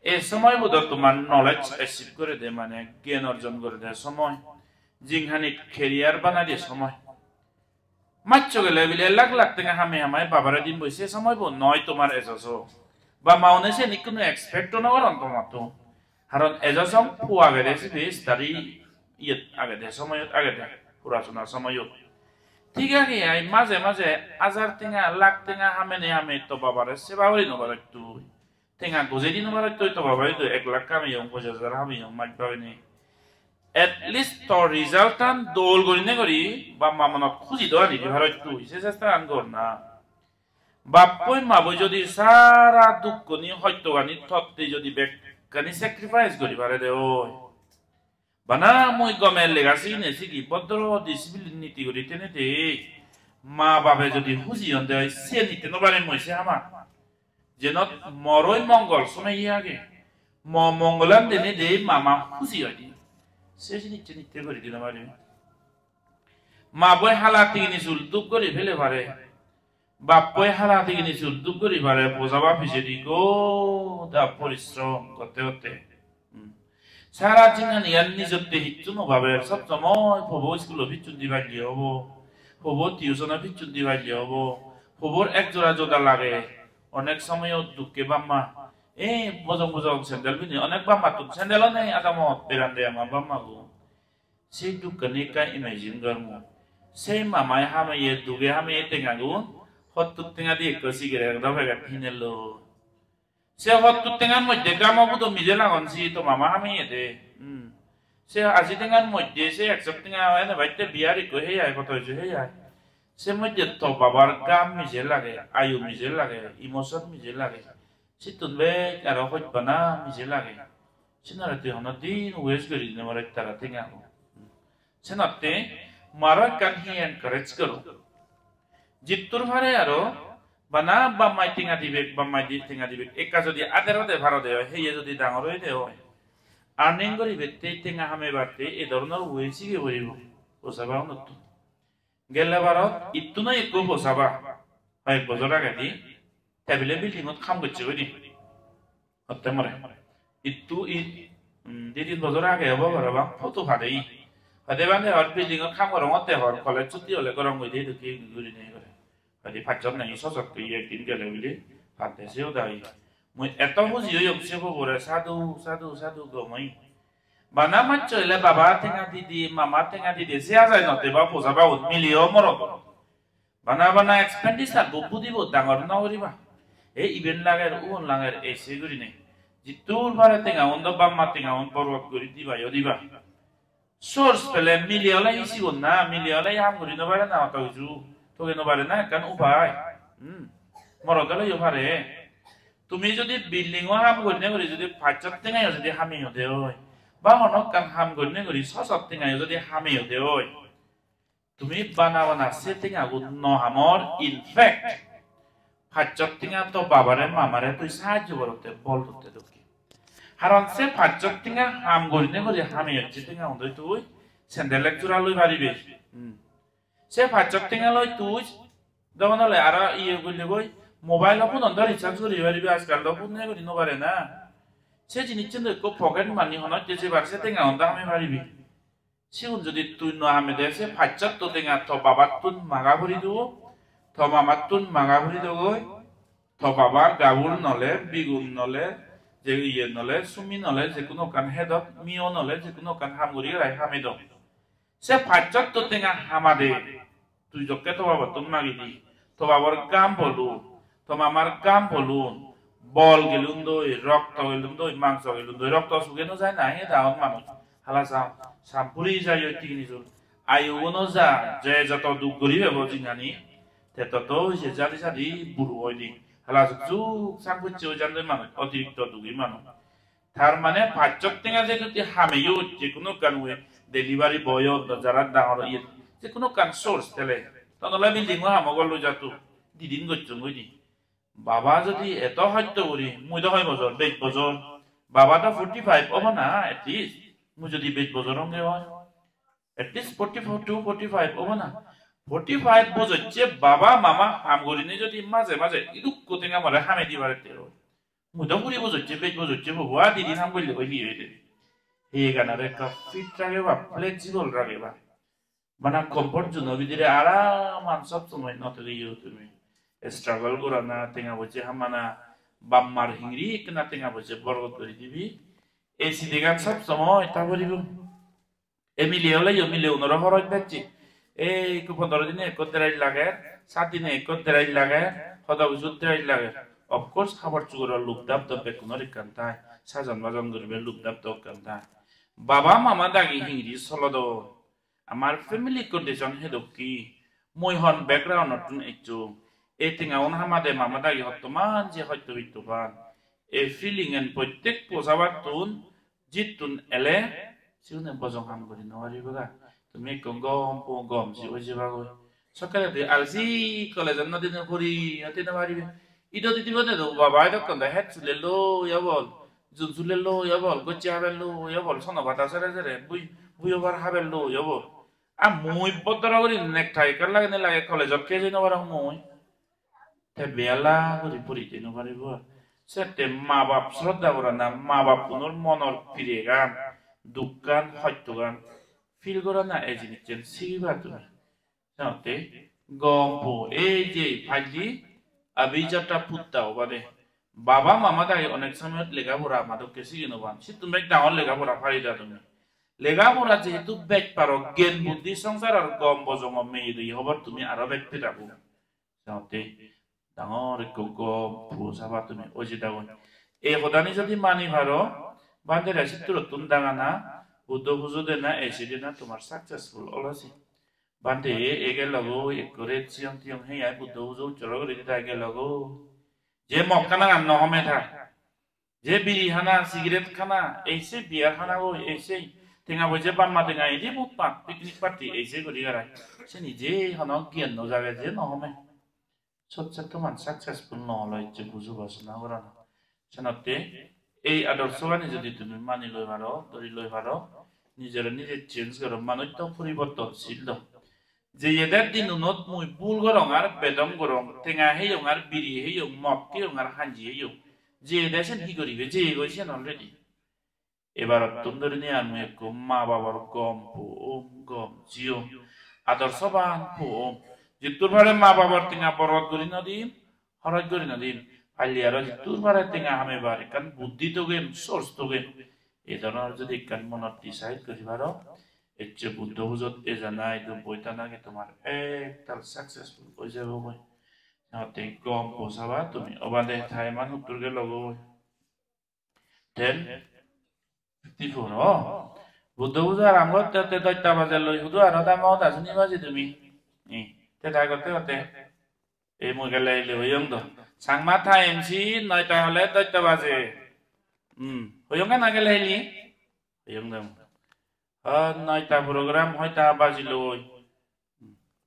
ei somoy bodo tomar knowledge achieve gorede, mane gyan orjon gorede somoy, jinghani career banade somoy. Maccho gele bile lakh lakh tenga hame hamai babare dimboi, se somoy bo noi tomar ejo so. Bap ma une sen ikkuno expect-o no goron tomattun. Karon ejo song po agede sibe study iyot agede, somoyot agede, porasona somoyot. Thik age ai maje maje hajar tenga, lakh tenga hamene hame to babare seba guri no parot tui. Tenga gojei di no parot tui, to babare tui ek lakh hameyong, ponchas hajar hameyong maj babene. At least to result-an dol gurine guri bap ma monot huji do ani di parot tui, se chesta-an gor na. Bappoi maboi jodi sara dukkoni, hottogani totte jodi bekkani sacrifice guri parede oi, bana mui gome lega sigine sigi, bhodro discipline niti guri tenede, ma babe jodi huji onde oi, siyen itte no parim mui se haman. Jenot moroi mongol someye age, mo mongolan denede mama huji oide, se jinissen itte guri di no parim. Maboi hala tigini sul duk guri pele pare. Bappoi hala tigini sul duk guri pare, bojaba pijedi goda porishrom gotte gotte. Hmm. Sara jinghaniyan nijotte hissu no baber, sob somoi pobo iskulo picchun di palle obo, pobo tuition-o picchun di palle obo, pobor ek jora joda lage, onek somoyot dukke bap ma. Ei bojong bojong sandal pini, onek bap mattun sandal-o nei adamot, berande ama bap magun. Se dukkani ekka imagine gor mui. Se mamai hameye, duge hameye tengagun, hottur tenga di ekko cigarette-o packet hinello. Se hottur tengar moddhe gamo budo mije lagon, se to mama hameye de. Hmm. Se aji tengar moddhe se ekso tenga ene batte beer ekko hei ai, hoto hissu hei ai. Se moddhe to babar gam mije lage, ayu mije lage, emotion mije lage. Sittun bek aro hojpana mije lage. Sinore tui hono din waste guri dine pare tara tenga bo. Senotte maro ekkan hi encourage goro. Jittur pare aro bana bap mai tenga dibek, bap mai di tenga dibek. Ekka jodi ader ode parode oi, heye jodi dangor oyede oi, earning guribatte, tenga hamebatte ei dhoronor way sige poribo. Posaba unottun. Gelle barot ittuno ekko posaba, hoyek bojor agedi tebile building-ot ham gocche goi di. Hotte more. Ittu i, mm, di tin bojor age obo parapang, photo padei. Hode bhante hor building-ot ham gorongotte hor, college chutti ole gorong goi de dokke gurinei gore. Hoide pachchot nahi sojot goi ekdin gele bile, bhante se hoda hoye. Mui eto huji oyong se pobore, sadhu, sadhu, sadhu gom oye. Bana maccho ele baba tenga didi, mama tenga didi, se ajai note ba posa babun, mileyo morot. Bana bana expenditure bo budibo, dangor no guriba. E iben lager, ubun lager, ei se gurinei. Jittur pare tenga un do bamma tenga un borgot guri diba yo diba. Source pele mile ole hi sigon na, mile ole ham guri no pare na, oto hissu toge no pare na, ekkan upai. Hmm. Morot ole yo pare. Tumi jodi building o ham gurine guri jodi pachsot tenga yo jodi hamiyo de oi, ba hono ekkan ham gurine guri sosot tenga yo jodi hamiyo de oi, tumi bana bana se tengagun no hamor. In fact, pachsot tenga to babare mamare tui sahajjo gorotte bol dotte dokke. Haron se pachsot tenga ham gurine guri hamiyocche tengagun doi tui sandal ek jora loi paribe. Hmm. Se pachsot tenga loi tui dogan ole aro iye gurile goi mobile phone on do recharge guri paribe, ajkal do phone ne guri no pare na. Se jinissan do ekko pocket money honot je jebar se tengagun do hami paribe. Sigun jodi tui no hamede, se pachsotto tenga to babattun maga puri duo, to mamattun maga puri dogoi, to baba gabur nole, bigun nole, je iye nole, sumi nole, je kuno ekkan hedot, miyo nole, je kuno ekkan ham guri rai hami do. Se pachsotto tenga hamade, tui jokke to babattun magidi, to babar gam polun, to mamar gam polun, bol gelun doi, rokto gelun doi, mangso gelun doi, rokto suge no jai na, he daon manuj. Hala sam, sam puri jai oi tigini jur. Ayugun o ja, je joto duk guri pebo jinghani, te toto se jadi jadi buro oide. Hala suk suk sang pucche oi jande manuj, otirikto dugi manuj. Tar mane pachsot tenga je jodi hameyo, je kuno ekkan we delivery boy o, jara dangor iye, je kuno ekkan source tele. Ton ole building o ham o gor loi jatto, didin gocchon goi di. Baba jodi eto hosto guri, mui do hoi bojor, bej bojor, baba do forty five obo na at least, mui jodi bej bojor onge oi, at least forty four to forty five obo na. Forty five bojocche baba mama ham gurinei jodi maje maje idukko tenga more hamei di parette oi, mui do kuri bojocche, bej bojocche bobo, aa didin ham golle oi hi oide? He ganare ekka fit rageba, flexible rageba. Bana comfort zone-o bidire araman sob somoi no togiyo tumi. Struggle gorana, tenga poije hamana, bap mar hingiri ekkena tenga poije borgot guri dibi. Ei sidegan sob somoi ta poribo. E mile oleyo, mile unoro horoj bacche. Ei ekko pondro dine ekko drej lager, sat dine ekko drej lager, hodo hissu drej lager. Of course, habor sugoro lubdap do bekkunor ekkan thai, sajon bajon guribar lubdap do ekkan thai. Baba mama dagi hingiri solodon? Amar family condition hedokke? Mui hon background-ottun ecchong? Ei tengaun hamade mama dagi hottoman je hosto bitto pan. Ei feeling-an prottek posabattun jittun ele, sigune bojong ham guri no paribaga. Tumi ekko gom po gom ji oi jebagoi. Sokkeredi alsi college-ot no dine puri ate no paribe. Ido didi bode do baba edokkon do het sule loi obol, jun sule loi obol, gocche habel loi obol, sono pada sere sere, bui, bui obar habel loi obol. A mui bodoro guri necktie ekkan lagene lage college-ot kei jei no parong mui. Te beyala guri puri jei no paribo. Sette ma bap sroddha gorana, ma bappunor monor piregan, dukkan, hostogan feel gorana, ei jinissen sigiba tumi. Senotte gom po, ei je pajli abhi jata putta obade. Baba mama dagi onek somoyot lega pora ama dokke sigi no pan. Sittun bej dangor lega pora parida tumi. Lega pora jehetu bej paro, gyan buddhi songsaror gom bojongo meye doye hobor tumi aro bej pedabo. Senotte dangor ekko gom puo saba tumi oi jedagoi. Ei hodani jodi mani paro, bhante re sitturottun dangana, Buddho pujo dena, esi dena tomar successful olo se. Bhante, e gelogoi, ekko ret siyong tiyong hei ai Buddho pujo ussoro guri didai gelogoi. Je mok hanagan no home thai. Je biri hana, cigarette hana, ei se beer hana goi, ei se tenga poije bamma tenga edi mut pat, picnic party, ei se guri garai. Seni je hono gyan no jage, je no home. Sot se toman successful no olo ecche bujo basona gorana. Senotte ei adorsogani jodi tumi mani loi paro, dori loi paro, nijore nije change goro, manuj to poribortonsil do. Jeyede dinunot mui bul gorong ar bedom gorong, tenga heyong ar biri heyong, mok heyong ar hanji heyong. Jeyede sen hi goribe? Jeyegoi sen already. Ebarottun dhorinei ar mui ekko ma babor gom puo om, gom ji om, adorsoban puo om. Jittur pare ma babor tenga borgot guri no dim, horoj guri no dim. Palle aro jittur pare tenga hamebar ekkan buddhi togem, source togem. Ei dhoronor jodi ekkan monot decide guri paro, ecche Buddho pujot ejana, idu boi thana ki tomar ektal successful oi jebogoi. Te gom posaba tumi, obade time-an huttur gelogoi. Ten fifty-four, oh. Buddho pujo aram gotte te dosta baje loi hudu aro dama hoda suni baji tumi. Ei, te tai gotte gotte. Ei mui gele hili hoyong do. Changma time si noita hole dosta baje. Hmm, hoyong na gele hili? Hoyong do. Ah, noita program hoita bajiloi.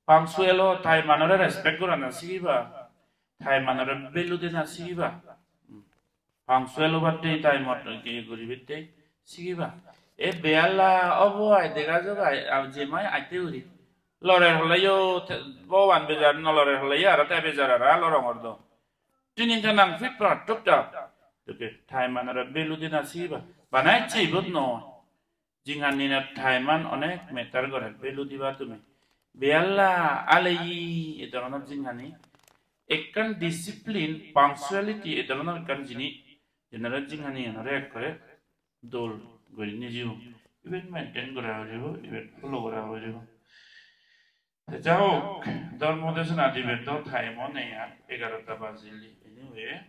Punctual o, time-anore respect gorana sigiba. Time-anore value dena sigiba. Punctual obatte, time-ot iye guribatte sigiba. E beyala obo ai, dega jok ai, ar jemai atte guri. Lorer holeyo te-, Bhogoban bejar, no lorer holeyo aro te bejar aro lorongor do. Tinin tanang fit pat tup tap. Dokke time-anore value dena sigiba. Bana ecche ibot noi. Jinghani-anot time-an onek matter gore, value diba tumi. Beyala aleyi, e dhoronor jinghani. Ekkan discipline, punctuality, e dhoronor ekkan jinis, jenere jinghani-anore ekkore dol guri nijibo. Iben maintain gora puribo, iben follow gora puribo. Te ja hok, dhormo desona dibar do time-o nei ar, egarota bajili. Anyway,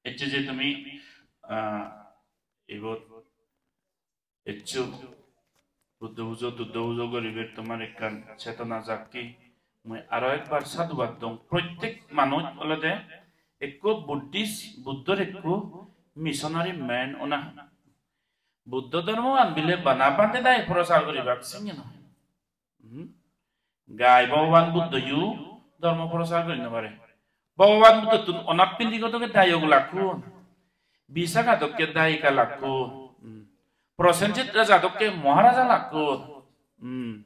ecche je tumi, ah, ibot eccho, Buddho pujo, Buddho pujo guribar tomar ekkan chetona jakke. Mui aro ekbar sadhubad dong. Prottek manuj olode ekko Buddhist, Buddhor ekko missionary man ona. Buddho dhormogan bile bana bhante dagi prochar guribak, singe noi. Hmm? Gai Bhogoban Buddhoyo dhormo prochar guri no pare. Bhogoban Buddhottun Onath Pindigo dokke dayok lakkon. Visakha dokke dayika lakkon. Hmm. Prosenjit raja dokke Maharaja lakkon. Hmm.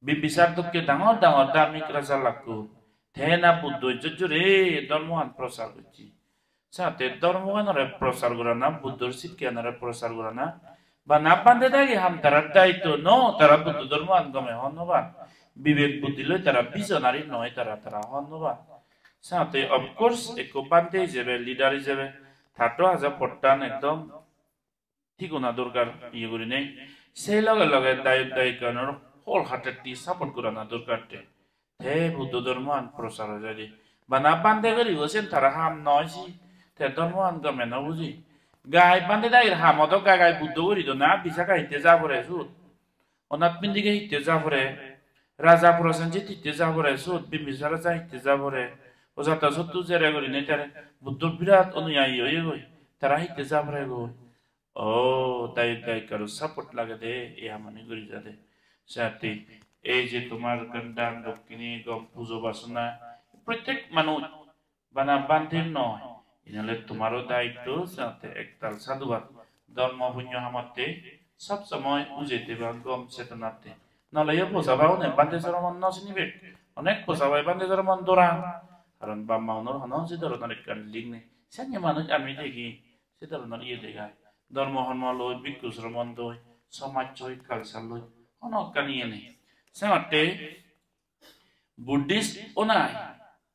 Bimbisar dokke dangor dangor dharmik raja lakkon. Te na Buddho ejjot jore dhormogan prochar gocche. Sate dhormoganore prochar gorana, Buddhor sikkeanore prochar gorana, bana bhante dagi ham, tarar daitto no, tara Buddho dhormogan gome hobor no pan. Bibek buddhi loi tara visionary noi, tara, tara hobor no pan. Sate of course ekko bhante ijebe, leader ijebe, tar to haja pottan ekdom thigona dorkar, iye gurinei. Sei loge loge dayok dayikanor wholeheartedly support gorana dorkar te. Te Buddho dhormoan prochar oi jai de. Bana bhante guribo sen tara ham noi si. Te dhormoan gome no buji. Gai bhante dagir ham odo gai gai Buddho guri do na, Visakha hitte ja pore sut. Onath Pindige hitte ja pore. Raja Prosenjit hitte ja pore sut. Bimbisar raja hitte ja pore. Ojatasottu jere gurinei tare Buddhor birat onuyayi oyegoi. Tara hitte ja pore goi. O, dayok dayikaro support lagede, ei hamani guri jade. Sate, ei je tomar ekkan dan dokkine, gom pujo basona, prottek manuj bana bhante noi. Inole tomaro daitto, sate ektal sadhubad. Dhormo punyo hamotte sob somoi uje theba gom chetonatte. Noleyo posaba une bhante soromon no sinibek. Onek posabai bhante soromon dorang. Karon bap ma unor hono se dhoronor ekkan link nei. Senne manuj ami degi, se dhoronor iye dega. Dhormo hormo loi, bhikkhu sromon loi, somaj loi, culture loi, hono ekkan iye nei. Senotte Buddhist onai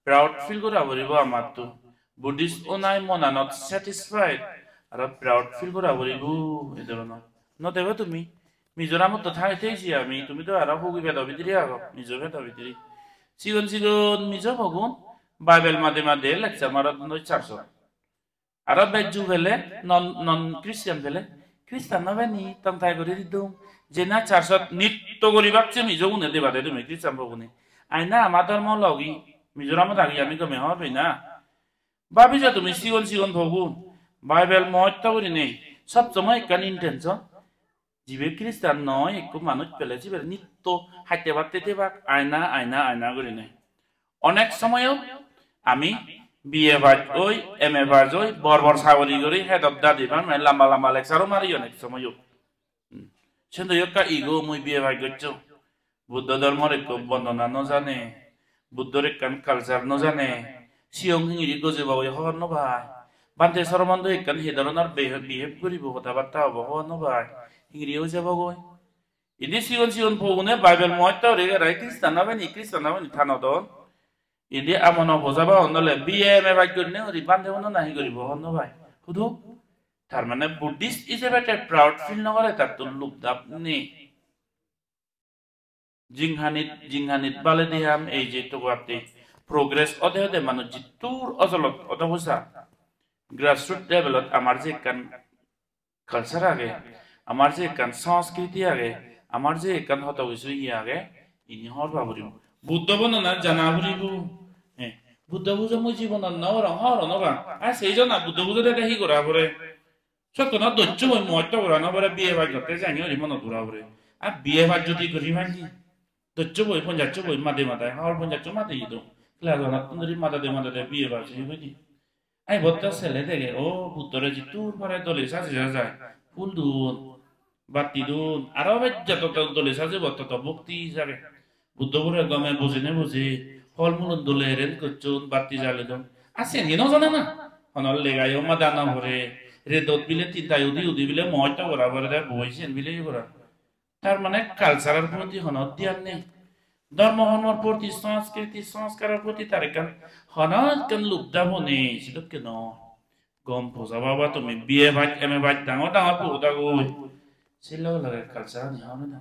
proud feel gora puribo amatto. Buddhist onai monanot satisfied aro proud feel gora puribo ei dhoronor. No dego tumi? Mizoramot to thai theisi ami, tumi to aro hugi bedo bidire ago, Mizo bedo bidire. Sigon sigon Mizo pogun Bible made made lecture marodon oi church-ot. Aro bej ju pele, non, non Christian pele, Christian no beni, tong tai guri didung. Jena church-ot nitto guribak se Mizo gune debade tumi, Christian pogune. Aina ama dhormo logi, Mizoramot agi ami gome hobor pei na. Babi jo tumi sigon sigon pogun, Bible motto gurinei, sob somoi ekkan intention. Jibe Christian noi, ekko manuj pele sibe nitto hatte batte tebak, aina, aina, aina gurinei. Onek somoyo ami B A pass oi, M A pass oi, bor bor sagori guri, head of the department, lamba lamba lecture-o mari onek somoyo. Hmm. Sen do ekka ego, mui B A pass goccho. Buddho dhormor ekko bondona no jane, Buddhor ekkan culture no jane, siyong hingiri gojebogoi hobor no pai. Bhante soromondo ekkan he dhoronor behe-, behave guribo, hoda batta hobo hobor no pai. Hingiri oi jebogoi. Indi sigon sigon pogune Bible motto guri guri Christian obeni, Christian obeni thanodon. Indi amono boja ba honnole B A M A pass gurinei guri bhante uno nahi guribo hobor no pai. Hudu? Tar mane Buddhist ijebe te proud feel no gore, tattun lub dab nei. Jinghanit, jinghanit baledi ham ei je togobatte progress ode ode manuj jittur ojolot odo bosa. Grassroot levelot amar je ekkan culture age, amar je ekkan sanskriti age, amar je ekkan hoto kisu iye age, ini hobor pa puribo. Buddho bonona jana puribo. Eh, Buddho pujo mui jibonot no gorong, hobor no pang. Ar sei jona Buddho pujo dede hi gora pore? Sotto na doccho boi mosto gora no pore, B A pass gotte jani ori monot gora pore. Ar B A pass jodi guri panye, doccho boi, ponjaccho boi made made, hor ponjaccho made idu. Class one-ottun duri madade madade B A pass oye goi di. Ai botta sele dege, o Buddhore jittur pare dole saje sajai, phul dun, batti dun, aro bej joto to dole saje botta to bhokti jage. Buddho pore gome bujine buji, phol mulun dole arrange gocchon, batti jalodon. Ar sen hi no jane na? Hono legayo mada no pore, redot bile tintai udi udi bile mosto gora pore de boi sen bile gora. Tar mane culture-or proti hono dhyan nei. Dhormo hormor proti, sanskriti, sanskaror proti tar ekkan hono ekkan lub dabo nei, sedokke noi. Gom poja baba tumi B A pass, M A pass, dangor dangor puro dagoi. Se loge loge culture-ani hobor peda.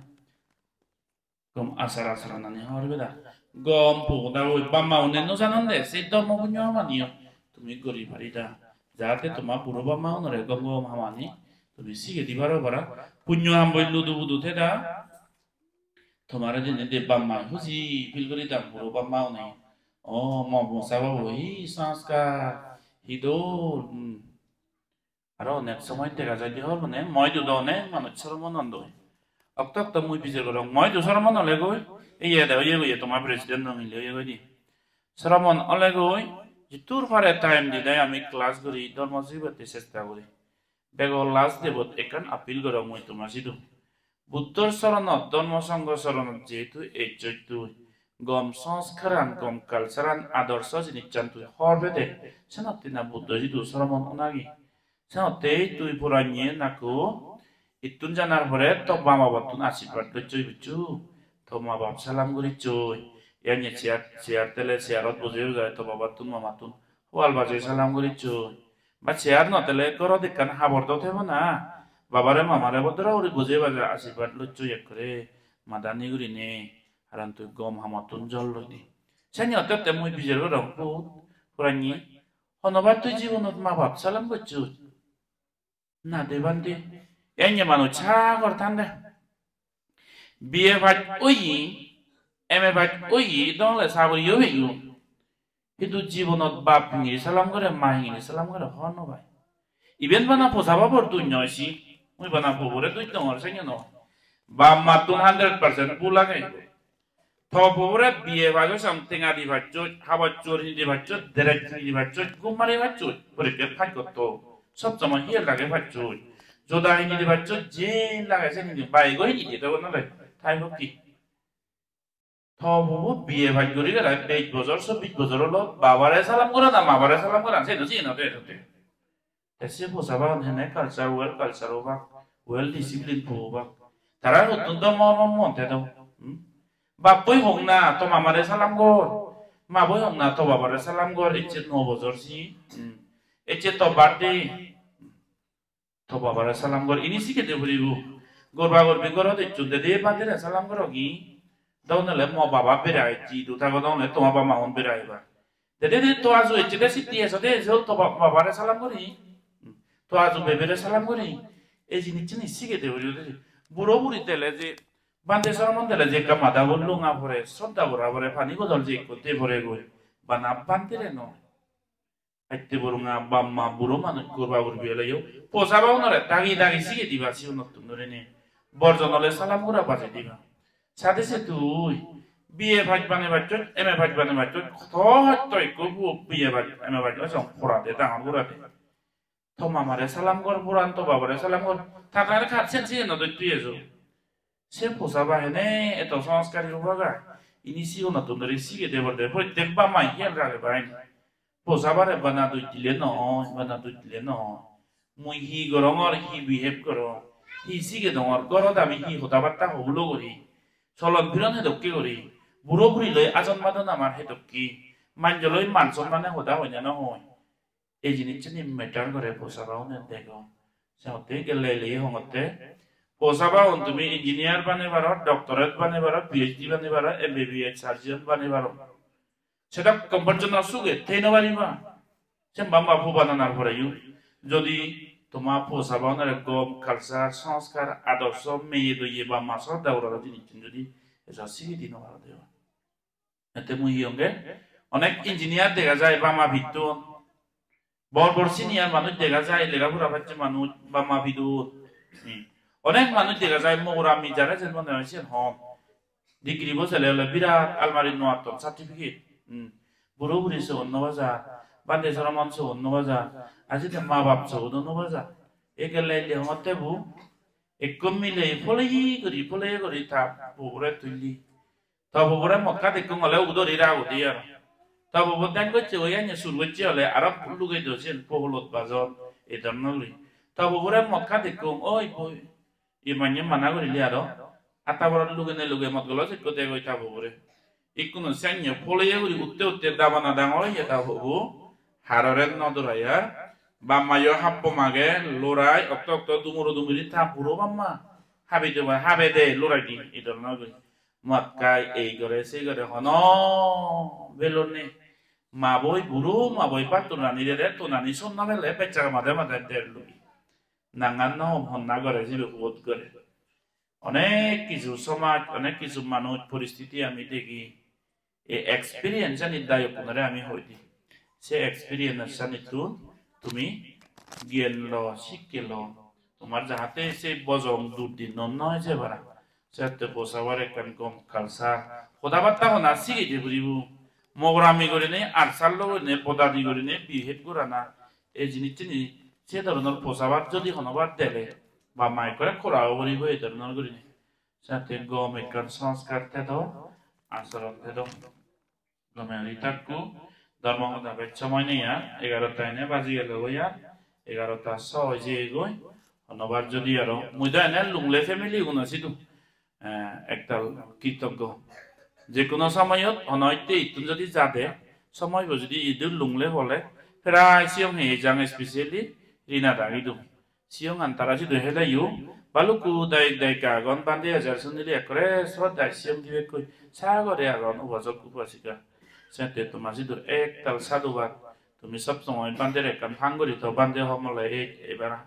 Gom achar acharonani hobor peda. Gom puro dagoi, bap ma une no janonde, se dhormo punyo hamaniyo tumi guri parida. Jate toma buro bap ma unore gom gom hamani tumi sige di paro para. Punyo ham boi ludu budu theda. Tomare dinei de bap ma huji feel guri dang buro bap ma une. O, mo mosa babo, hi sanskar, hi dol, hmm. Aro onek somoy dega jai de hobor mane, mo idu do onek manuj soromon ondoi. Okto okto mui bijer gorong, mo idu soromon olegoi, iye de, iye goi, toma president no mile iye goi di. Soromon olegoi, jittur pare time di dai ami class guri, dhormo sigibatte chesta guri. Bego last debot ekkan appeal gorong mui toma sidu. Buddhor soronot, dhormo songho soronot jehetu ejjoi tui, gom sanskaran, gom culturean, adorso jinissan tui hobor pede, senotte na Buddho jidu soromon onagi. Senotte tui puranye nako ittun janar pore to bap ma babottun ashirbad locchoi buccho, to ma bap salam gurichoi, yanye chair, chair tele chairot bojei bojei to babattun mamattun hobal bajei salam gurichoi. Ba chair no tele gorot ekkan habor do thebo na. Babare mamare bodora guri bojei bajei ashirbad locchoi ekkore madani gurinei. Karon tui gom hamottun jol loi di. Seni otte otte mui bijer gorong put, puranye. Honobar tui jibonot ma bap salam gocchoj? Na de bhante. Enne manuj sagor thande. B A pass oye, M A pass oye, dongle sagoriyo peyon. Hintu jibonot bap hingiri salam gore, ma hingiri salam gore, hobor no pai. Iben bana poja babor doj noi si. Mui bana pobore doj dongor, senne noi. Bap mattun hundred percent bhul age. To pobore B A pass oi song tenga di pacchoj, habor chor hini di pacchoj, dress hini di pacchoj, gum mari pacchoj, porikket pass gotto. Sob somoi hiyal lage pacchoj. Joda hini di pacchoj, je lage sen hini, bike o hini di, to nole, thai hokki. To pobo B A pass guri gele, bej bojor, chobbish bojor olo, babare salam gora na, mabare salam gora, sen o siyen ode ode. Te se posaban hene culture, well culture obak, well discipline po obak. Tara huttun do mo mo mon te do. Hmm? Bappoi hok na, to mamare salam gor. Maboi hok na, to babare salam gor. Ecche no bojor si. Hmm. Ecche to birthday. To babare salam gor. Ini sigede puribo. Gorba gorbi gorot ecchon dede bandire salam gorogi. Dogone ole mo baba berai, ji du tago dogone toma baba ma un berai ba. Dede de to aju ecche de sitti ejo de ejo to ba-, babare salam guri. To aju bebere salam guri. Ei jinisani sigede uri uri. Buro buri dele je, bhante soromon dele je ekka mada bo lunga pore, sodda bora pore, pani bodol je ekko de pore goi. Bana bhante re no. Atte borunga bap ma buro manuj gorba gurbi oleyo. Posa ba unore dagi dagi sige diba siunottun dhorinei. Borjon ole salam gora baje diba. Sade se tui B A pass bane bacchoj, M A pass bane bacchoj, hoto hoto ekko bu B A pass, M A pass oi song porade dangor gurade. To mamare salam gor, puran to babare salam gor. Tara khat sen siyen no doi tui ejo. Se posa ba hene eto sanskari obaga. Ini sigonottun dori sige de borde. Prottek bap mai hiyal rage bai. Posa bare bana doj dile no oi, bana doj dile no oi. Mui hi gorongor, hi behave gorong, hi sige dongor, gorot ami hi hoda batta hobulo gori. Solon piron hedokke gori. Buro buri loi ajon madon amar hedokke. Manjo loi man sonmane hoda hoi na no hoi. Ei jinissani matter gore, posa ba une degong. Senotte gelle ele hongotte, posabaun tumi engineer bane paro, doctorate bane paro, P H D bane paro, M B B S surgeon bane paro. Sedokkon porjonto suge thei no pariba. Sen bap ma pho bananar poreyo jodi toma posabaunore gom culture, sanskar, adorso, meye doye bap ma sroddha goror jinissun jodi ejo sigi di no paro de. Ete mui hi honge, onek engineer dega jai bap ma pittun, bor bor senior manuj dega jai, lega pora pacche manuj bap ma pittun. Hmm. Onek manuj dega jai mogorami jare jen mone hoi siyen hon. Degree bo sele ole birat almari nuo atton certificate. Hmm. Buro buri sogon no bajar, bhante soromon sogon no bajar, ajite ma bap sogon no bajar. E gelle ele hongotte bu, ekko mile poleye guri, poleye guri ta bobore tulli. Ta bobore mot kha dekkong ole udori ragodi aro. Ta bobo deng gocche oi anye sur gocche ole aro lugei do siyen poholot bajon, e dhoronor guri. Ta bobore mot kha dekkong, oi boi, e manye mana gurile aro. Atta borot lugene luge mot golo sekko degoi ta bobore. Ikkunu sanye poleye guri utte utte dabana dangor oye ta bobo. Harore no dorai ar. Bap mayo happom age, lorai, okto okto dumuro dumuri ta buro bap ma. Habe de, habe de, lorai di, e dhoronor guri. Mot khai, ei gore, sei gore, hono belon nei. Ma boi buro, ma boi patturani dede, tonani sonna bele, bechara made made der lui. Nangan no hom honna gore, jibe hubot gore. Onek kisu somaj, onek kisu manuj, poristiti ami degi. Ei experience ani dayokkunore ami hoi di. Se experience anittun tumi gyan lo, sikke lo. Tomar jahate se bojong durdin no noi je para. Sette posabar ekkan gom culture. Hoda batta hona sige je puribo. Mogorami gurinei, arsal loi gurinei, bodadi gurinei, behave gorana. Ei jinissani se dhoronor posabar jodi honobar dele, bap ma ekkore kora puribo ei dhoronor gurinei. Sette gom ekkan sanskar thedo, asoron thedo. Gome guri thakko, dhormo hoda bej somoi nei ar, egarota ene baji gelo goi ar, egarota so oi jeye goi, honobar jodi aro, mui do ene Lunglei family guno sidu, eh, ektal kritoggo. Je hono somoyot hono itte ittun jodi jade, somoi bo jodi idu Lunglei bole, prai siyong heye jang, especially Rina dagi do. Siyongan tara sidu heleyo, balukko dayok dayika agon, bhante ajar sunile ekkore sroddha siyong dibekkoi, sagore agon upasok upasika. Sette toma sidu ektal sadhubad, tumi sob somoi bhantere ekkan phang guri tho, bhante homole ei ebar,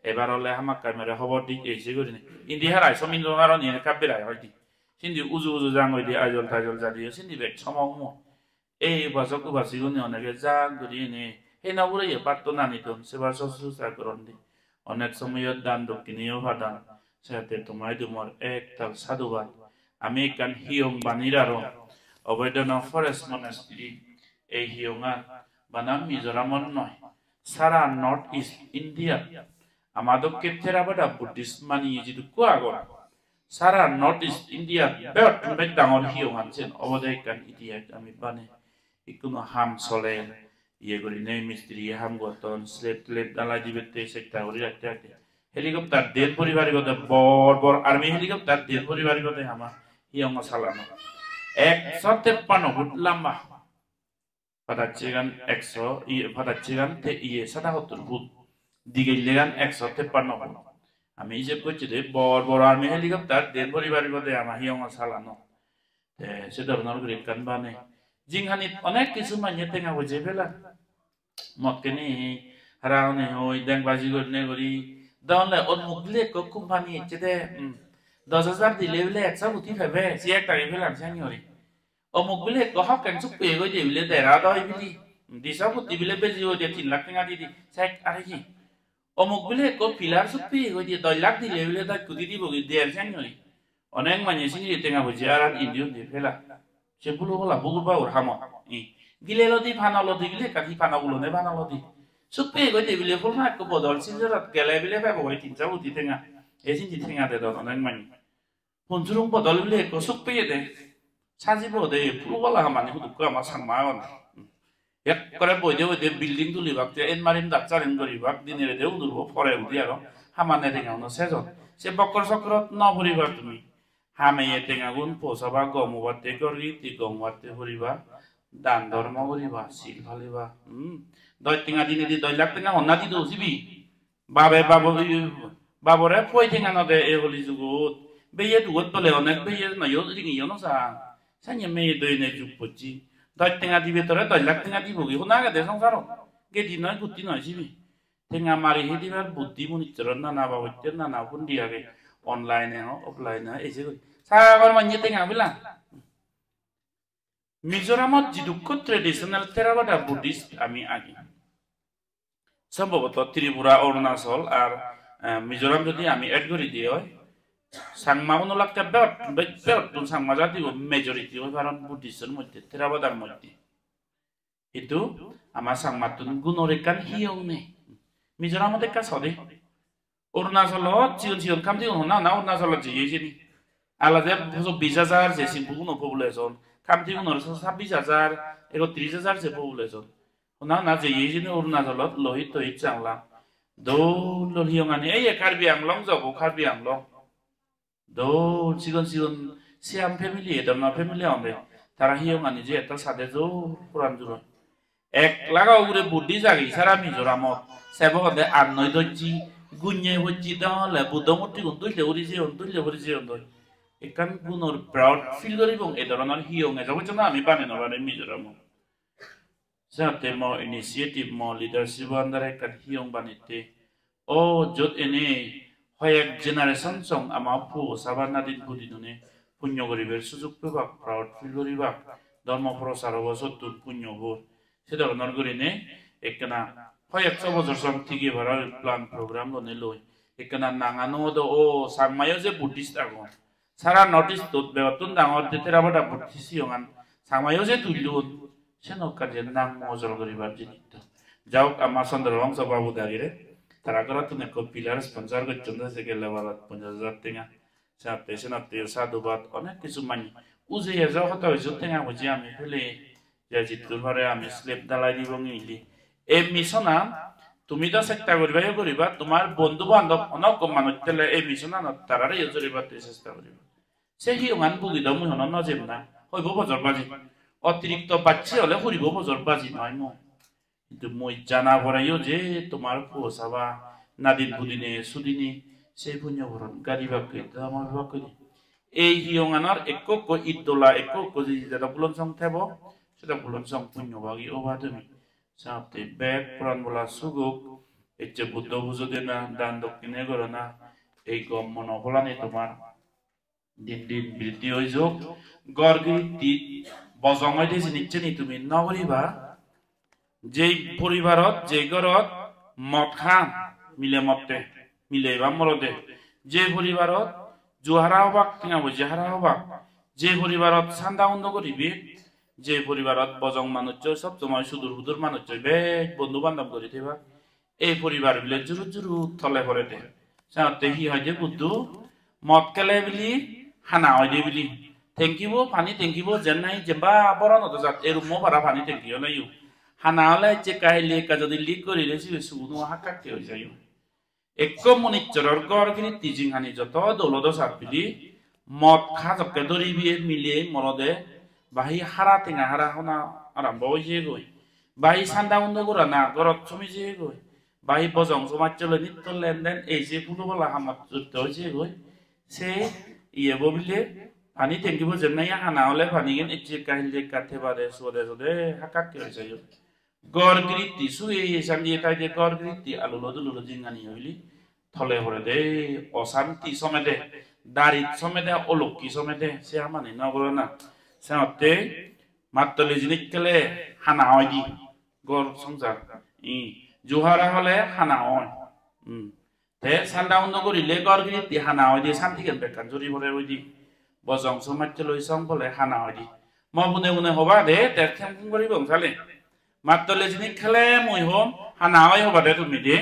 ebar ole hamakkai more hobor di eise gurinei. Indi harai somindro haron yen ekka berai hoide. Sindi uju uju jang hoide, ajol tajol jadiyo sindi bek somong mo. Ei upasok upasikune onege jak guri ene hei no pureye patto nani don, sebar sosurusa goron de. Onek somoyot dan dokkineyo padan. Sette toma idu mor ektal sadhubad. Ami ekkan hiyong banir aro Oboidana Forest Monastery. Ei hiyongan bana Mizoramot noi, sara North East India. Ama dokke Theravada Buddhist mani jidukko agon, sara North East India begottun bej dangor hiyongan sen obode ekkan itihas ami bane. Ikkunu ham soler, iye gurinei mistiri ye ham gotton, slab tlab dalai dibette sesta guri ratte ratte. Helicopter diyen puri paribode, bor bor army helicopter diyen puri paribode ama hiyongo salano. Ekso teppanno foot lamba. Padacchegan ekso, iye, padacchegan te iye sada hottur foot. Digillegan ekso teppanno foot. Ami ijeb gocche de bor bor army helicopter diyen puri paribode ama hiyongo salano. Te se dhoronor guri ekkan bane. Jinghanit onek kisu manye tenga poje pelan. Mot hene hara hone hoi, dengbaji gurinei guri. Dole omuk bile ekko company ecche de, hmm, dos hajar dile bile ekso guti pebe, se ek dagi pelan siyani guri. Omuk bile ekko hokken suk peye goi de bile dera doi bili. Diso guti bile beji goi de tin lakh tenga di di. Sek are hi? Omuk bile ekko pillar suk peye goi de doi lakh dile bile doj guti dibo gi der siyani guri. Onek manye singiri tenga poje aran indi undi pela. Se bulu bola bugur bagur hamot. I. Gile lodi pano lodi bile ekkan hi pano gulone pano lodi. Suk peye goi de bile pulna ekko bodol sinjorot gele bile pebo goi tinso guti tenga. E sindi tenga dedon onek manye. Pon surung bodol bile ekko suk peye de. Sajibo de pulu bola hamani hudukko ama Changma agon. Ekkore boide boide building tulibak, te en marim dat sarim guribak, dine rede udurbo pore udi aro hamane tenga uno sejon. Se bokkor sokkorot no puriba tumi. Hameye tengagun posaba, gom obatte gor giti, gom obatte puriba, dan dhormo guriba, sil paliba. Hmm. Doj tenga dinedi doj lakh tenga honna dido sibi? Babe babo, babore poi tenga no de ei holi jugot. Beye dugot bole onek beye noyo ringiyo no san. Sanye meye doine jug pocche. Doj tenga dibe tore doj lakh tenga dibogi. Hona agede songsarot. Gedi noi, gutti noi sibe. Tenga mari hedibar buddhi munichchorot nana babotte nana hundi age. Online-e ho, offline-e ho, ese guri. Sagor manye tenga bilang. Mizoramot jidukko traditional Theravada Buddhist ami agi. Sombhoboto Tripura, Arunachal ar, eh, Mizoram jodi ami add guri di oi, Changma uno lakke bek, bek, begottun Changma jatibo majority oi paron Buddhist-or moddhe, Theravadar moddhe. Hintu ama Changmattun gunor ekkan hiyong nei. Mizoramot ekka sode. Arunachalot sigon sigon Khamtigun honna honna Arunachalot jeye hijeni. Alade chobbish hajar je Chingphuguno population, Khamtigunor sabbish hajar, ekottrish hajar je population. Honna honna jeye hijeni Arunachalot, Lohit Tohit Changlang. Dol dol hiyongani, ei ye Karbi Anglong jobo, Karbi Anglong. Dol sigon sigon Siam family, e dhoronor family agonde. Tara hiyongani je ektal sade jor puran juroi. Ek lakh ugure Buddhist agi sara Mizoramot. Sebo honde annoi dojji, gunye hojji dole Buddho murtigun dulle uri jeyon, dulle uri jeyon doi. Ekkan gunor proud feel goribong, e dhoronor hiyong ejo pojjonto ami bane no parim Mizoramot. Jate mo initiative, mo leadership under ekkan hiyong banette. O jot ene hoyek generation song ama puo sabar nadin pudinune punyo guribar sujog pebak, proud feel guribak, dhormo prochar obo sottun punyo obor. Se dhoronor gurine ekkena hoyek so bojor song tige para plan program lone loi. Ekkena nanga nuo do o Changmayo je Buddhist agon. Sara North East-ot begottun dangor je Theravada Buddhist hiyongan Changmayo je tullon, seno ekkan je nang mojol guribar jinis to. Jaok ama Chandra Bongso Babu dagire, tara gorottun ekko pillar sponsor gocchon de se gelle barat ponjash hajar tenga. Senotte, senotte sadhubad onek kisu manye. Uje ejo hoto hissu tenga buji ami pele. Je jittur pare ami slab dalai dibong ili. Ei mission-an tumi do chesta guriba, yo guriba, tomar bondhu bandhob onok manuj thele ei mission-anot tarare yo joribatte chesta guriba. Se hiyongan bugi do mui hono no jem na, hoibo bojor baji. Otirikto bacche ole huribo bojor baji noi mui. Hintu mui jana pore yo je tomar puo saba, nadin pudine, sudine, se punyo boron garibakke, dama bibakke. Ei hiyonganor ekko ekko iddola, ekko ekko je jeda bulon song thebo, seda bulon song punyo bagi oba tumi. Senotte bek poran bola suguk, ecche Buddho pujo dena, dan dokkine gorana, ei gom mono pholani tomar din din briddhi oi jok. Ghor giritti bojong oide jinisseni tumi no guriba. Jei poribarot, jei ghorot mod han, mile motte, mile ba morode, jei poribarot jua hara hobak, tenga boji hara hobak, jei poribarot sanda undo guribe, jei poribarot bojong manucchoi sob somoi sudur hudur manucchoi bej bondhu bandhob guri theba, ei poribar bile jurut jurut tole porede. Senotte hi hoide Buddho? Mod khele bili hana oide bili. Tenkibo, pani tenkibo, jen nahi jemba boron odo jat, erummo para pani tenki oleyo. Hana ole ecche ekka hille ekka jodi leak gorile sibe suguno hakkakke oi jayo. Ekko munichoror ghor giritti jinghani joto dol odo sat bili, mod hajokke dori biye mile morode, bahi hara tenga hara hona arambo oi jeyegoi. Bahi sanda undo gorana gorot somi jeyegoi. Bahi bojong somajjoloi nitto lenden ei je pulo bala hamot jotto oi jeyegoi. Se iyebo bile pani tenkibo jen nahi hana ole panigen ecche ekka hille ekka thebade sode sode hakkakke oi jayo. Ghor giritti suge sandiye taide ghor giritti alulo dululo jinghani oile tole porede, osanti somede, darit somede, olokki somede, se hamani no gorana. Senotte mattoli jinis khele hana oide, ghor songsar. I, jua hara hole hana oi. Hmm. Te sanda undo gurile ghor giritti hana oide, santigan bekkan juri pore oide. Bojong somajjoloi song pole hana oide. Mo bune bune hoba de, te theng thung guribong sale. Mattole jinis khele mui hom, hana oi hoba de tumi de.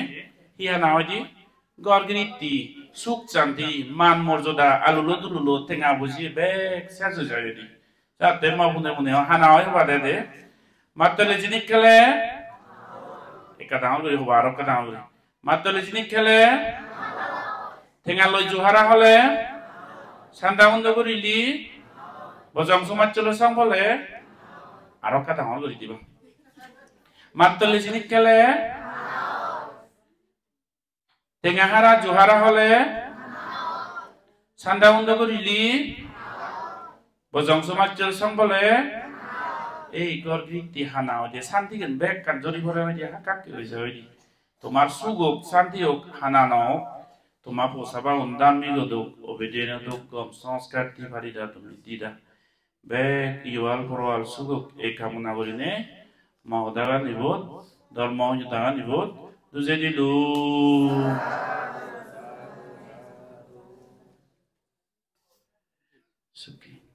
Hi hana oide? Ghor giritti, suk santi, man morjoda, alulo dululo, tenga boji bek ses oi jai oide. Jatte mo bune bune hana oi hoba de de. Mattole jinis khele, ekka dangor guri hoba, aro ekka dangor guri. Mattole jinis khele, tenga loi jua hara hole, sanda undo gurile, bojong somajjoloi song pole, aro ekka dangor guri diba. Mattole jinis khele, Tenga hara, ju hara hole, sanda undo gorile, bojong somajjor song bole, ei ghor giritti hana oide santigan bekkan jori pore oide, hakkakke oide oide. Tomar suk ok, santi ok, hana no ok, toma posabaun dharmik odok, obedient odok, gom sanskar di parida tumi dida. Bek iwal porowal suk ok ei kamona gurinei mo hodagan ibot, dhormo hodagan ibot dujei dilung. Sukhi.